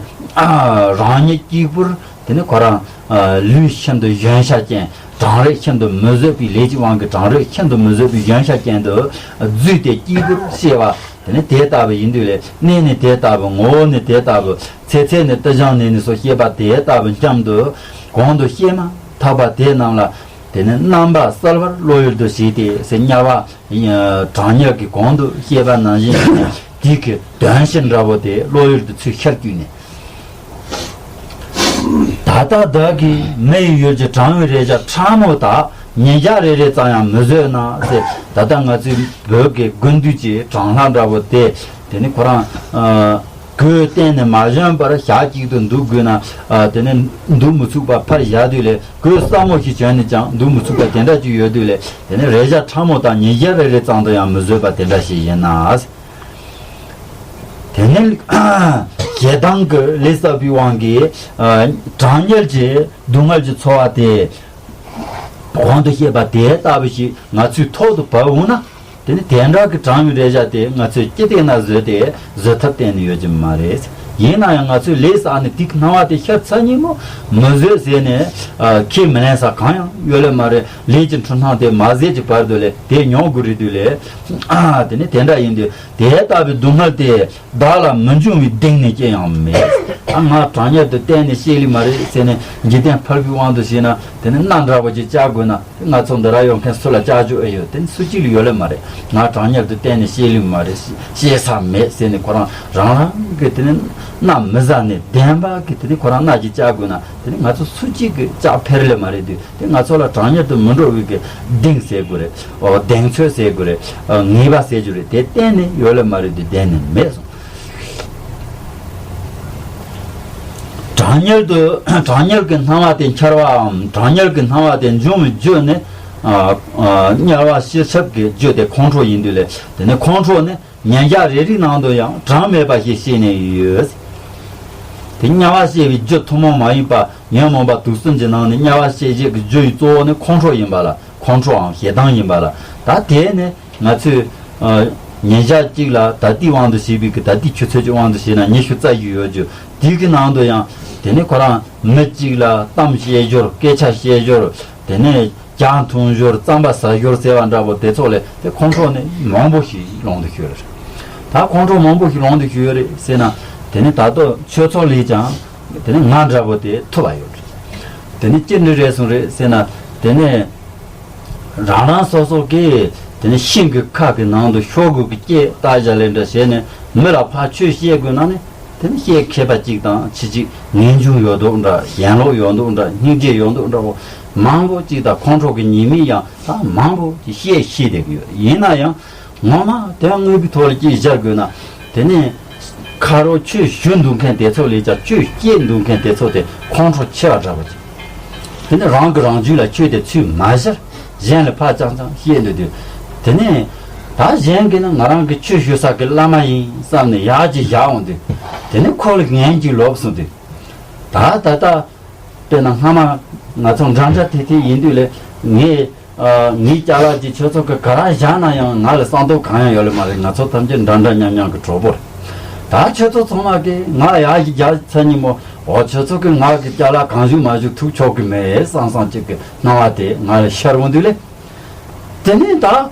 རང་ཉིད་གཅིག་པུར། དེ་ནས་ཁོ་རང་ལུས་ཤིན་ཏུ་གཞོན་ཤ་ཅན། གྲང་རེག་ཤིན་ཏུ་མི་བཟོད་པའི། ལས་ཀྱི་དབང་གིས་གྲང་རེག་ཤིན་ཏུ་མི་བཟོད་པའི་གཞོན་ཤ་ཅན་དུ་བརྫུས་ཏེ་གཅིག་པུར་སྐྱེ་བ། དེ་ནི་དེ་ལྟ་བུ་ཡིན་དུས་ལས། གནས་ནི་དེ་ལྟ་བུ། ངོ་བོ་ནི་དེ་ལྟ་བུ། ཚེ་ཚད་ནི་ཏིལ་འབྱང་ནད་ནི་སོགས་བཤད་པ་དེ་ལྟ་བུ་མཉམ་དུ། གོང་དུ་བཤད་མ་ཐག་པ་དེ་རྣམས་ལ། དེ་ནི་རྣམ་པ་གསལ་བར་བློ་ཡུལ་དུ་བྱས་ཏེ་ཟེར། དམྱལ་བ་གྲང་དམྱལ་གྱི་གོང་དུ་བཤད་པ་ནང་བཞིན་དེ་གི་དོན་བྱེད་འདྲ་པོ་དེ་བློ་ཡུལ་དུ་ཚུར་ཤར་བཅུག་ནས། ད་ལྟ་བདག་གིས་མི་ཡི་ཡུལ་གྱི་གྲང་བའི་རེག་བྱ་ཕྲ་མོ་དག་ཉིས་བརྒྱ་རེ་རེ་ཙམ་ཡང་མི་བཟོད་ན་ཟེར། ད་ལྟ་ང་ཚོའི་བོད་ཀྱི་དགུན་དུས་ཀྱི་གྲང་ལྷགས་འདྲ་པོ་དེ། དེ་ནི་ཁོ་རང་ཨ་གོས་གཏན་ནས་མ་གྱོན་པར་ཞག་གཅིག་ཏུ་འདུག་དགོས་ན། ཨ་དེ་ནི་འདུག་མི་ཚུགས་པ་ཕར་བཞག་དུས་ལས། གོས་སྲབ་མོ་ཞིག་གྱོན་ནས་ཀྱང་འདུག་མི་ཚུགས་པ་དེ་འདྲ་ཅིག་ཡོད་དུས་ལས། དེ་ནི་རེག་བྱ་ཕྲ་མོ་དག་ཉིས་བརྒྱ་རེ་རེ་ཙམ་དུ་ཡང་མི་བཟོད་པ་དེ་འདྲ་ཞིག་ཡིན་ན། དེ་ནི་ཞེ་སྡང་གི་ལས་བསགས་པའི་དབང་གིས། ཨ་གྲང་དམྱལ་གྱི་སྡུག་བསྔལ་གྱི་ཚོར་བ་དེ་གོང་དུ་བཤད་པ་དེ་ལྟ་བུ་ཞིག་ང་ཚོའི་ཐོག་ཏུ་བབས་འོང་ན། དེ་ནི་དེ་འདྲ་གི་གྲང་བའི་རེག་བྱ་དེ་ང་ཚོས་ཅི་བལྟས་ན་བཟོད་དེ། བཟོད་ཐབས་གཏན་ནས་ཡོད་ཀྱི་མ་རེད། ཡིན་ན་ཡང་ང་ཚོས་ལས་བསགས་ནས་དེའི་སྣང་བ་དེ་ཤར་ཚར་ཉིན་མོ་མི་བཟོད་ཟེར་ནས་ཨ་ཁས་མི་ལེན་ས་གང་ཡང་ཡོད་ལེ་མ་རེད། ལས་ཀྱི་འཁྲུལ་སྣང་དེ་མ་ཟད་ཀྱི་བར་དུ་ལས་དེ་མྱོང་དགོས་རེད་དུས་ལས། ཨ་དེ་ནི་དེ་འདྲ་ཡིན་དུས་དེ་ལྟ་བུའི་སྡུག་བསྔལ་དེ་བདག་ལ་མི་འབྱུང་བའི་གདེང་ནི་ཅི་ཡང་མེད། ཨ་ང་དྲང་གཉེར་དུ་གཏན་ནས་སྐྱེ་ལེ་མ་རེད་ཟེར་ནས་འཇིག་རྟེན་ཕལ་པའི་དབང་དུ་བྱས་ན་དེ་ནི་མནའ་འདྲ་པོ་ཅིག་བཅའ་དགོས་ན། ང་ཚོ་འདི་ར་ཡོད་མཁན་སུ་ལ་བཅར་རྒྱུ་ཨེ་ཡོད། དེ་ནི་སུ་གཅིག་ལ་ཡོད་ལེ་མ་རེད། ང་དྲང་གཉེར་དུ་གཏན་ནས་སྐྱེ་ལེ་མ་རེད། སྐྱེ་ས་མེད་ཟེར་ནས་ཁོ་རང་རང་རང་གི་དེ་ནི་མནའ་མི་ཟ་ནས་བདེན་པ་གི་དེ་ནི་ཁོ་རང་མནའ་ཅིག་བཅའ་དགོས་ན་དེ་ནི་ང་ཚོ་སུ་གཅིག་གི་ལྕགས་འཕེར་ལེ་མ་རེད་དུས། དེ་ང་ཚོ་ལ་དྲང་གཉེར་དུ་མི་འགྲོ་བའི་གི་གདེང་ཟེར་དགོས་རེད། ཨོ་གདེང་ཚོད་ཟེར་དགོས་རེད། ཨོ་ངེས་པ་ཟེར་རྒྱུ་རེད། དེ་གཏན་ནས་ཡོད་ལེ་མ་རེད་དུས་གདེང་ནས་མེད་སོང་། དྲང་གཉེར་དུ་དྲང་གཉེར་གྱི་སྣང་བ་དེ་འཆར་བའམ་དྲང་གཉེར་གྱི་སྣང་བ་དེ་འབྱུང་བའི་རྒྱུ་ནི། ཨ་ཨ་དམྱལ་བ་སྤྱི་ཁྱབ་ཀྱི་རྒྱུ་དེ་ཁོང་ཁྲོ་ཡིན་དུས་ལས། དེ་ནི་ཁོང་ཁྲོ་ནི་ཉིན་ཞག་རེ་རེའི་ནང་དུ་ཡང་གྲངས་མེད་པ་ཞིག་སྐྱེས་ནས་ཡོད། དེ་དམྱལ་བ་སྐྱེ་བའི་རྒྱུ་ཐུན་མོང་མ་ཡིན་པ་ཉོན་མོངས་པ་དུག་གསུམ་གྱི་ནང་ནས་དམྱལ་བ་སྐྱེ་བྱེད་ཀྱི་རྒྱུ་ཡི་གཙོ་བོ་ནི་ཁོང་ཁྲོ་ཡིན་པ་ལ། ཁོང་ཁྲོའམ་ཞེ་སྡང་ཡིན་པ་ལ། ད་དེ་ནི་ང་ཚོས་ཨ་ཉིན་ཞག་གཅིག་ལ་ད་ལྟའི་དབང་དུ་བྱས་པའི་གི་ད་ལྟའི་ཆུ་ཚོད་ཀྱི་དབང་དུ་བྱས་ན་ཉི་ཤུ་རྩ་བཞི་ཡོད་རྒྱུ་དེའི་གི་ནང་དུ་ཡང་དེ་ནི་ཁོ་རང་མི་གཅིག་ལ་གཏམ་བཤད་སྦྱོར། སྐད་ཆ་བཤད་སྦྱོར། དེ་ནི་ཇ་འཐུང་སྦྱོར། རྩམ་པ་ཟ་སྦྱོར་ཟེར་བ་འདྲ་པོ་དེ་ཚོ་ལས་དེ་ཁོང་ཁྲོ་ནི་མང་པོ་ཞིག་ལངས་དུ་ཤོར་རེད། ད་ཁོང་ཁྲོ་མང་པོ་ཞིག་ལངས་དུ་ཤོར་ཡོད་རེད་ཟེར་ན། དེ་ནི་ད་ལྟ་ཆོས་ཚོགས་ལས་ཀྱང་དེ་ནི་ང་འདྲ་པོ་དེ་ཐུབ་པ་ཡོད་རེད། དེ་ནི་ཅི་འདྲ་རེད་གསུངས་རེད་ཟེར་ན། དེ་ནི་རང་རང་སོ་སོ་གིས་དེ་ནི་ཤིང་གི་ཁ་གི་ནང་དུ་ཤོག་གུ་གི་སྐད་བཏགས་བཞག་ལེ་འདྲ་བྱས་ནས་མི་ལ་ཕར་ཆོས་བཤད་དགོས་ན་ནི། དེ་ནི་བཤད་མཁས་པ་གཅིག་དང་ཕྱི་གཅིག་ངེས་འབྱུང་ཡོད་མདོག་འདྲ། ཞེན་ལོག་ཡོད་མདོག་འདྲ། སྙིང་རྗེ་ཡོད་མདོག་འདྲ་བོ་མང་པོ་གཅིག་དང་། ཁོང་ཁྲོ་གི་ཉེས་དམིགས་ཡང་ད་མང་པོ་གཅིག་བཤད་ཤེས་བསྡད་ཀྱི་ཡོད། ཡིན་ན་ཡང་ངོ་མ་དོན་དངོས་ཀྱི་ཐོག་ལ་གཅིག་བཞག་དགོས་ན། དེ་ནི་ཁ་རོག་ཆོས་ཞུ་འདུག་མཁན་དེ་ཚོ་ལས་ཀྱང་ཆོས་བཤད་འདུག་མཁན་དེ་ཚོ་དེ་ཁོང་ཁྲོ་ཆེ་བ་འདྲ་བོ་ཅིག་དེ་ནི་རང་གིས་རང་རྒྱུད་ལ་ཆོས་དེ་ཚུད་མ་ཤར། གཞན་ལ་ཕར་རྐྱང་རྐྱང་བཤད་འདོད་དུས། དེ་ནས་ད་གཞན་གྱིས་ནི་ང་རང་གི་ཆོས་ཞུ་ས་གི་བླ་མ་ཡིན་བསམ་ནས་ཡར་གྱིས་བཞག་འོང་དུས། དེ་ནས་ཁོ་ལ་ངན་གྱིས་ལོབས་སོང་དུས། ད་ད་ལྟ་དཔེར་ན་སྔ་མ་ང་ཚོ་འདྲ་འདྲ་དེ་དེ་ཡིན་དུས་ལས་ངས་ཨ་ངའི་ཅ་ལག་ཅིག་ཁྱོད་ཚོ་གི་ག་ར་བཞག་ན་ཡང་ང་ལ་བསམ་དོན་གང་ཡང་ཡོད་ལེ་མ་རེད། ང་ཚོ་ཐམས་ཅད་འདྲ་འདྲ་མཉམ་མཉམ་གི་གྲོགས་པོ་རེད། ད་ཁྱོད་ཚོ་ཚང་མ་གིས་ང་ཡར་གྱིས་བཞག་ཚར་ཉིན་མོ། འོ་ཁྱོད་ཚོ་གིས་ང་གི་ཅ་ལག་གང་བཞུགས་མ་བཞུགས་ཐུག་ཆོག་གི་མེད་བསམ་བསམ་ཅིག་གི་སྣང་བ་དེ་ང་ལ་ཤར་འོང་དུས་ལས། དེ་ནས་ད་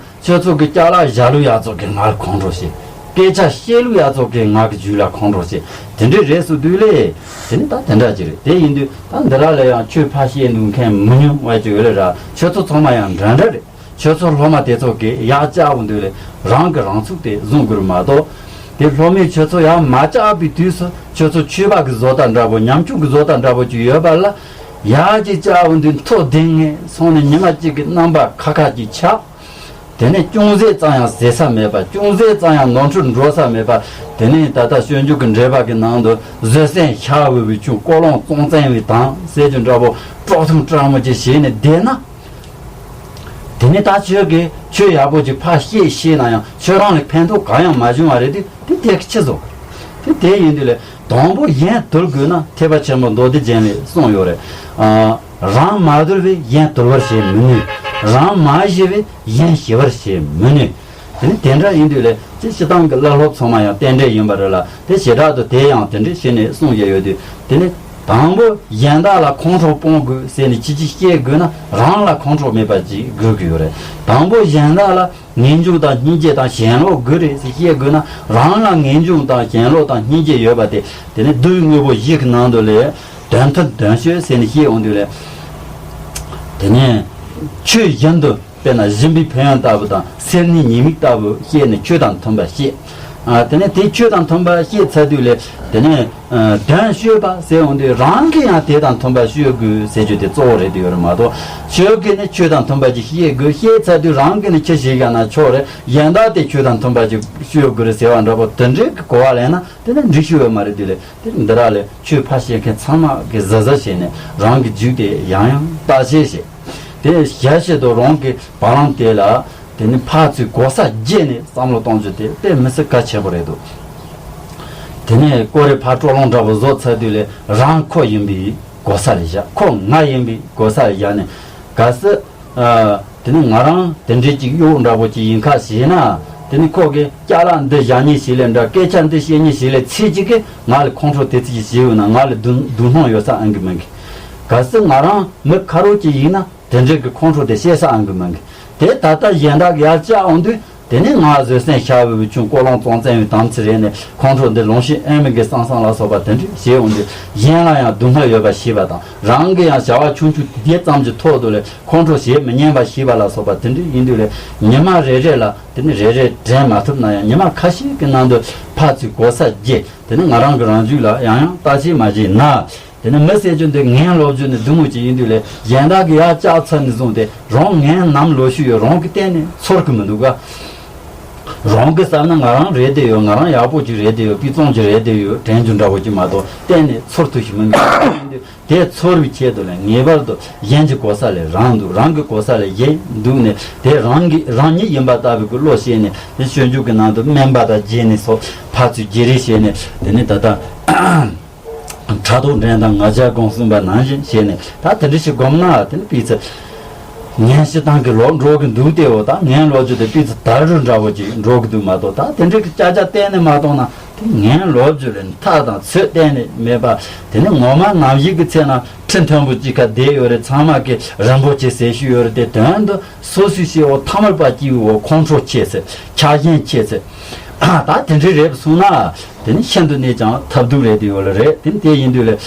ཁྱོད་ཚོ་གི་ཅ་ལག་བཞག་ལུགས་ཡག་ཚོ་གི་ང་ལ་ཁོང་ཁྲོ་བྱེད། སྐད་ཆ་བཤད་ལུགས་ཡག་ཚོ་གི་ང་གི་རྒྱུད་ལ་ཁོང་ཁྲོ་བྱེད། དེ་འདྲའི་རེད་སོང་དུས་ལས། དེ་ནི་ད་དེ་འདྲ་ཅིག་རེད། དེ་ཡིན་དུས་ད་འདི་ར་ལ་ཡང་ཆོས་ཕར་བཤད་འདུག་མཁན་མི་ཉུང་བ་ཅིག་ཡོད་ལེ་ར། ཁྱོད་ཚོ་ཚང་མ་ཡང་འདྲ་འདྲ་རེད། ཁྱོད་ཚོ་སློབ་མ་དེ་ཚོ་གིས་ཡར་བཅར་འོང་དུས་ལས་རང་གིས་རང་ཚུགས་དེ་བཟུང་དགོས་རེད་མ་གཏོགས། དེ་སློབ་མས་ཁྱོད་ཚོ་ཡར་མ་བཅར་བའི་དུས་སུ་ཁྱོད་ཚོ་ཆོས་པ་གི་བཟོ་ལྟ་འདྲ་པོ། ཉམ་ཆུང་གི་བཟོ་ལྟ་འདྲ་པོ་ཅིག་ཡོད་པ་ལ། ཡར་གྱིས་བཅར་འོང་དུས་མཐོ་ལྡིང་ངེ་སོང་ནས་ཉི་མ་གཅིག་གི་རྣམ་པ་ཁ་ཁ་ཅིག་ཆགས། དེ་ནས་ཅུང་ཟད་ཙམ་ཡང་ཟེར་ས་མེད་པ། ཅུང་ཟད་ཙམ་ཡང་ནོར་འཁྲུལ་འགྲོ་ས་མེད་པ། དེ་ནས་ད་ལྟ་སྤྱོད་འཇུག་གི་འགྲེལ་པ་གི་ནང་དུ་བཟོད་བསྲན་ཤ་འུ་བའི་ཆུ། ཀོ་ལོང་ཙོང་བཙན་བའི་དང་ཟེར་རྒྱུ་འདྲ་པོ་དཀྲོག་ཐུང་དཀྲོག་མོ་ཅིག་བྱས་ནས་བསྡད་ན། དེ་ནས་ད་ཁྱོད་ཀྱིས་ཆོས་ཡག་པོ་ཅིག་ཕར་བཤད་ཤེས་ན་ཡང་ཁྱོད་རང་ལ་ཕན་ཐོགས་གང་ཡང་མ་བྱུང་བ་རེད་དེ། དེ་དེ་གི་ཆི་བཟོ། དེ་དེ་ཡིན་དུས་ལས་དང་པོ་གཞན་དུལ་དགོས་ན་ཐེག་པ་ཆེན་པོ་མདོ་སྡེ་རྒྱན་ལས་གསུངས་ཡོད་རེད། ཨ། རང་མ་དུལ་བས་གཞན་དུལ་བར་བྱེད་མི་ནུས། རང་མ་ཞི་བས་གཞན་ཞི་བར་བྱེད་མི་ནུས། དེ་ནི་དེ་འདྲ་ཡིན་དུས་ལས་ཅི་སྤྱི་བཏང་གི་བླ་སློབ་ཚང་མ་ཡང་རྟེན་འབྲེལ་ཡིན་པ་རེད་ལ། དེ་བྱེ་བྲག་ཏུ་དེ་ཡང་དེ་འདྲ་བྱས་ནས་གསུངས་བཞག་ཡོད་དུས། དེ་ནི་དང་པོ་གཞན་དག་ལ་ཁོང་ཁྲོ་སྤོང་དགོས་ཟེར་ནས་ཅི་ཅི་བཤད་དགོས་ན་རང་ལ་ཁོང་ཁྲོ་མེད་པ་ཅིག་དགོས་ཀྱི་ཡོད་རེད། དང་པོ་གཞན་དག་ལ་ངེས་འབྱུང་དང་སྙིང་རྗེ་དང་ཞེན་ལོག་དགོས་རེད་ཟེར་བཤད་དགོས་ན་རང་ལ་ངེས་འབྱུང་དང་ཞེན་ལོག་དང་སྙིང་རྗེ་ཡོད་པ་དེ། དེ་ནི་བསྡུ་བའི་དངོས་པོ་བཞི་གི་ནང་དུ་ལས་དོན་མཐུན་དོན་སྤྱོད་ཟེར་ནས་བཤད་འོང་དུས་ལས། དེ་ནས་ཆོས་བཞིན་དུ་དཔེར་ན་སྦྱིན་པའི་ཕན་ཡོན་ལྟ་བུ་དང་སེར་སྣའི་ཉེས་དམིགས་ལྟ་བུ་བཤད་ནས་ཆོས་དང་མཐུན་པ་བཤད། ཨ། དེ་ནས་དེ་ཆོས་དང་མཐུན་པ་བཤད་ཚར་དུས་ལས་དེ་ནས། ཨ། དོན་སྤྱོད་པ་ཟེར་འོང་དུས་རང་གིས་ཡང་དེ་དང་མཐུན་པ་སྤྱོད་དགོས་ཟེར་རྒྱུ་དེ་གཙོ་བོ་རེད་དེ་ཡོད་རེད་མ་གཏོགས། ཆོས་ཀྱིས་ནི་ཆོས་དང་མཐུན་པ་ཅིག་བཤད་དགོས། བཤད་ཚར་དུས་རང་གིས་ནི་ཆི་བྱེད་ཀྱང་ན་ཆོག་རེད། གཞན་དག་དེ་ཆོས་དང་མཐུན་པ་ཅིག་སྤྱོད་དགོས་རེད་ཟེར་བ་འདྲ་པོ་དེ་འདྲའི་གི་གོ་བ་ལེན་ན་དེ་ནི་འགྲིག་ཤོས་ཡོད་མ་རེད་དེ་ལས། དེ་འདི་ར་ལས་ཆོས་ཕར་བཤད་མཁན་ཚང་མ་གིས་གཟབ་གཟབ་བྱས་ནས་རང་གི་རྒྱུད་དེ་ཡང་ཡང་བརྟག་དཔྱད་བྱེད། དེ་ཞལ་བཞེས་དང་རང་གི་བར་ལམ་དེ་ལ་དེ་ནི་ཕར་ཚུར་གོ་ས་བརྗེས་ནས་བསམ་བློ་གཏོང་རྒྱུ་དེ་དཔེ་མི་སྲིད་གལ་ཆེན་པོ་རེད་འདུག་དེ་ནས་ཀོ་རེ་ཕར་དཀྲོལ་སློང་འདྲ་པོ་བཟོ་ཚར་དུས་ལས་རང་ཁོ་ཡིན་པའི་གོ་ས་ལ་བཞག་ཁོ་ང་ཡིན་པའི་གོ་ས་ལ་བཞག་ནས་གལ་སྲིད། ཨ། དེ་ནི་ང་རང་དེ་འདྲའི་ཅིག་གཡོག་འདྲ་པོ་ཅིག་ཡིན་ཁ་ཞེ་ན། དེ་ནི་ཁོ་གིས་ཅ་ལག་འདི་བཞག་མཁན་ཞིག་ལས་འདྲ། སྐད་ཆ་འདི་བཤད་མཁན་ཞིག་ལས་ཚེ་གཅིག་གིས་ང་ལ་ཁོང་ཁྲོ་དེ་ཚོ་ཞིག་བྱས་ཡོད་ན་ང་ལ་སྡུག་སྡུག་སྣང་ཡོད་ས་ཨང་གི་མིན་གི། གལ་སྲིད་ང་རང་མི་ཁ་རོག་ཅིག་ཡིན་ན་དེ་འདྲའི་གི་ཁོང་ཁྲོ་དེ་བཤད་ས་ཨང་གི་མིན་གི། དེ་ད་ལྟ་གཞན་དག་གི་ཡར་བཅག་འོང་དུས། དེ་ནས་ང་བཟོད་བསྲན་ཤ་བའི་བུ་ཆུང་ཀོ་ལོང་ཙོང་བཙན་བའི་དམ་ཚིག་རེད་ནས་ཁོང་ཁྲོ་འདི་ལོང་ཤེས་ཨེ་མི་དགེ་བསམ་བསམ་ལ་སོགས་པ་དེ་འདྲ་བྱེད་འོང་དུས་གཞན་ལ་ཡང་སྡུག་བསྔལ་ཡོད་པ་ཤེས་པ་དང་རང་གི་ཡང་བྱ་བ་ཆུང་ཆུང་དེ་ཙམ་གྱི་ཐོག་ཏུ་ལས་ཁོང་ཁྲོ་བྱེད་མི་ཉན་པ་ཤེས་པ་ལ་སོགས་པ་དེ་འདྲ་ཡིན་དུས་ལས་ཉི་མ་རེ་རེ་ལ་དེ་ནི་རེ་རེ་དྲན་མ་ཐུབ་ན་ཡང་ཉི་མ་ཁ་ཤས་ཀྱི་ནང་དུ་ཕར་ཚུར་གོ་ས་བརྗེ། དེ་ནི་ང་རང་གི་རང་རྒྱུད་ལ་ཡང་ཡང་བརྟག་དཔྱད་མ་བྱས་ན། དེ་ནི་མི་ཟེར་རྒྱུ་འདི་ངན་སློབ་རྒྱུ་ནི་སྡུག་མོ་ཅིག་ཡིན་དུས་ལས་གཞན་དག་གི་ཡར་བཅག་ཚར་ནས་བཟུང་སྟེ་རང་ངན་ནམ་ལོ་ཤུ་ཡོད་རང་གི་སྟེང་ནས་ཚོར་གི་མི་འདུག་ག། རང་གི་བསམ་ན་ང་རང་རེད་བསྡད་ཡོད། ང་རང་ཡག་པོ་ཅིག་རེད་བསྡད་ཡོད། སྤུས་གཙང་ཅིག་རེད་བསྡད་ཡོད་དྲན་རྒྱུ་འདྲ་བོ་ཅིག་མ་གཏོགས་གཏན་ནས་ཚོར་ཐུབ་ཤིག་མི་འདུག། དེ་ཚོར་བའི་ཆེད་དུ་ལས་ངེས་པར་དུ་གཞན་གྱི་གོ་ས་ལས་རང་འདུག། རང་གི་གོ་ས་ལས་གཞན་འདུག་ནས་དེ་རང་གི་རང་ཉིད་ཡིན་པ་ལྟ་བུའི་གི་བློ་བཤད་ནས་དེ་སྤྱོད་འཇུག་གི་ནང་དུ་སྨན་པ་དང་རྗེས་ནས་སོགས་ཕར་ཚུར་བརྗེ་རེས་བྱས་ནས་དེ་ནི་ད་ལྟ། ཕྲག་དོག་འདྲེན་དང་ང་རྒྱལ་སྒོམ་གསུངས་པ་ནང་བཞིན་བྱས་ནས་ད་དེ་འདྲ་ཞིག་སྒོམ་ན་དེ་ནི་སྤུས་ཚད་ངན་ཞེ་སྡང་གི་ལོག་འགྲོ་གི་འདུག་སྟེ་འོ་ད་ངན་ལོག་རྒྱུ་དེ་སྤུས་ཚད་དར་རུ་འདྲ་བོ་ཅིག་འགྲོ་གི་འདུག་མ་གཏོགས་ད་དེ་འདྲ་གི་ཅག་ཅག་གཏན་ནས་མ་གཏོང་ན་དེ་ངན་ལོག་རྒྱུ་ལས་མཐའ་དང་ཚོད་གཏན་ནས་མེད་པ། དེ་ནི་ངོ་མ་ནམ་ཞིག་གི་ཚེ་ན་ཁྲི་མཐོན་པོ་གཅིག་ཁ་བསྡད་ཡོད་རེད། ཚང་མ་གི་རིན་པོ་ཆེ་ཟེར་ཤུ་ཡོད་རེད། དེ་དོན་དུ་སོ་སོའི་སྐྱེ་བོ་ཐ་མལ་པ་སྐྱེ་བོའི་ཁོང་ཁྲོ་ཆེ་ཟེར་ཆགས་ཞེན་ཆེ་ཟེར་ད་དེ་འདྲ་རེད་གསུངས་ན། དེ་ནི་ཤིན་ཏུ་ནས་ཀྱང་ཐབས་སྡུག་རེད་དེ་ཡོད་ལ་རེད། དེ་ནི་དེ་ཡིན་དུས་ལས་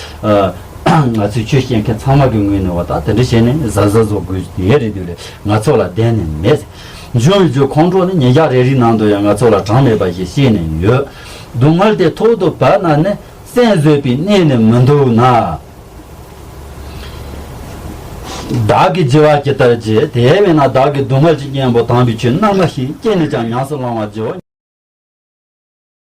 ང་ཚོས་ཆོས་བཤད་མཁན་ཚང་མ་གི་ངོས་ནས་བ་ད་དེ་འདྲ་བྱས་ནས་གཟབ་གཟབ་བཟོ་དགོས་ཡས་རེད་དུས་ལས་ང་ཚོ་ལ་བདེན་ནས་མེད། འབྱུང་བའི་རྒྱུ་ཁོང་ཁྲོ་ནི་ཉིན་ཞག་རེ་རེའི་ནང་དུ་ཡང་ང་ཚོ་ལ་གྲངས་མེད་པ་ཞིག་བཤད་ནས་ཡོད། སྡུག་བསྔལ་དེ་ཐོག་ཏུ་བབས་ན་ནི་སེམས་བཟོད་པའི་གནས་ནི་མི་འདུག་ན། བདག་གིས་བགྱི་བ་ཇི་ལྟར་བགྱི། དེ་བས་ན་བདག་གིས་སྡུག་བསྔལ་གྱི་གཉེན་པོ་དམ་པའི་ཆོས་རྣམ་པ་བཞི་ཀུན་ནས་ཀྱང་ཉམས་སུ་བླང་བར་བགྱིའོ།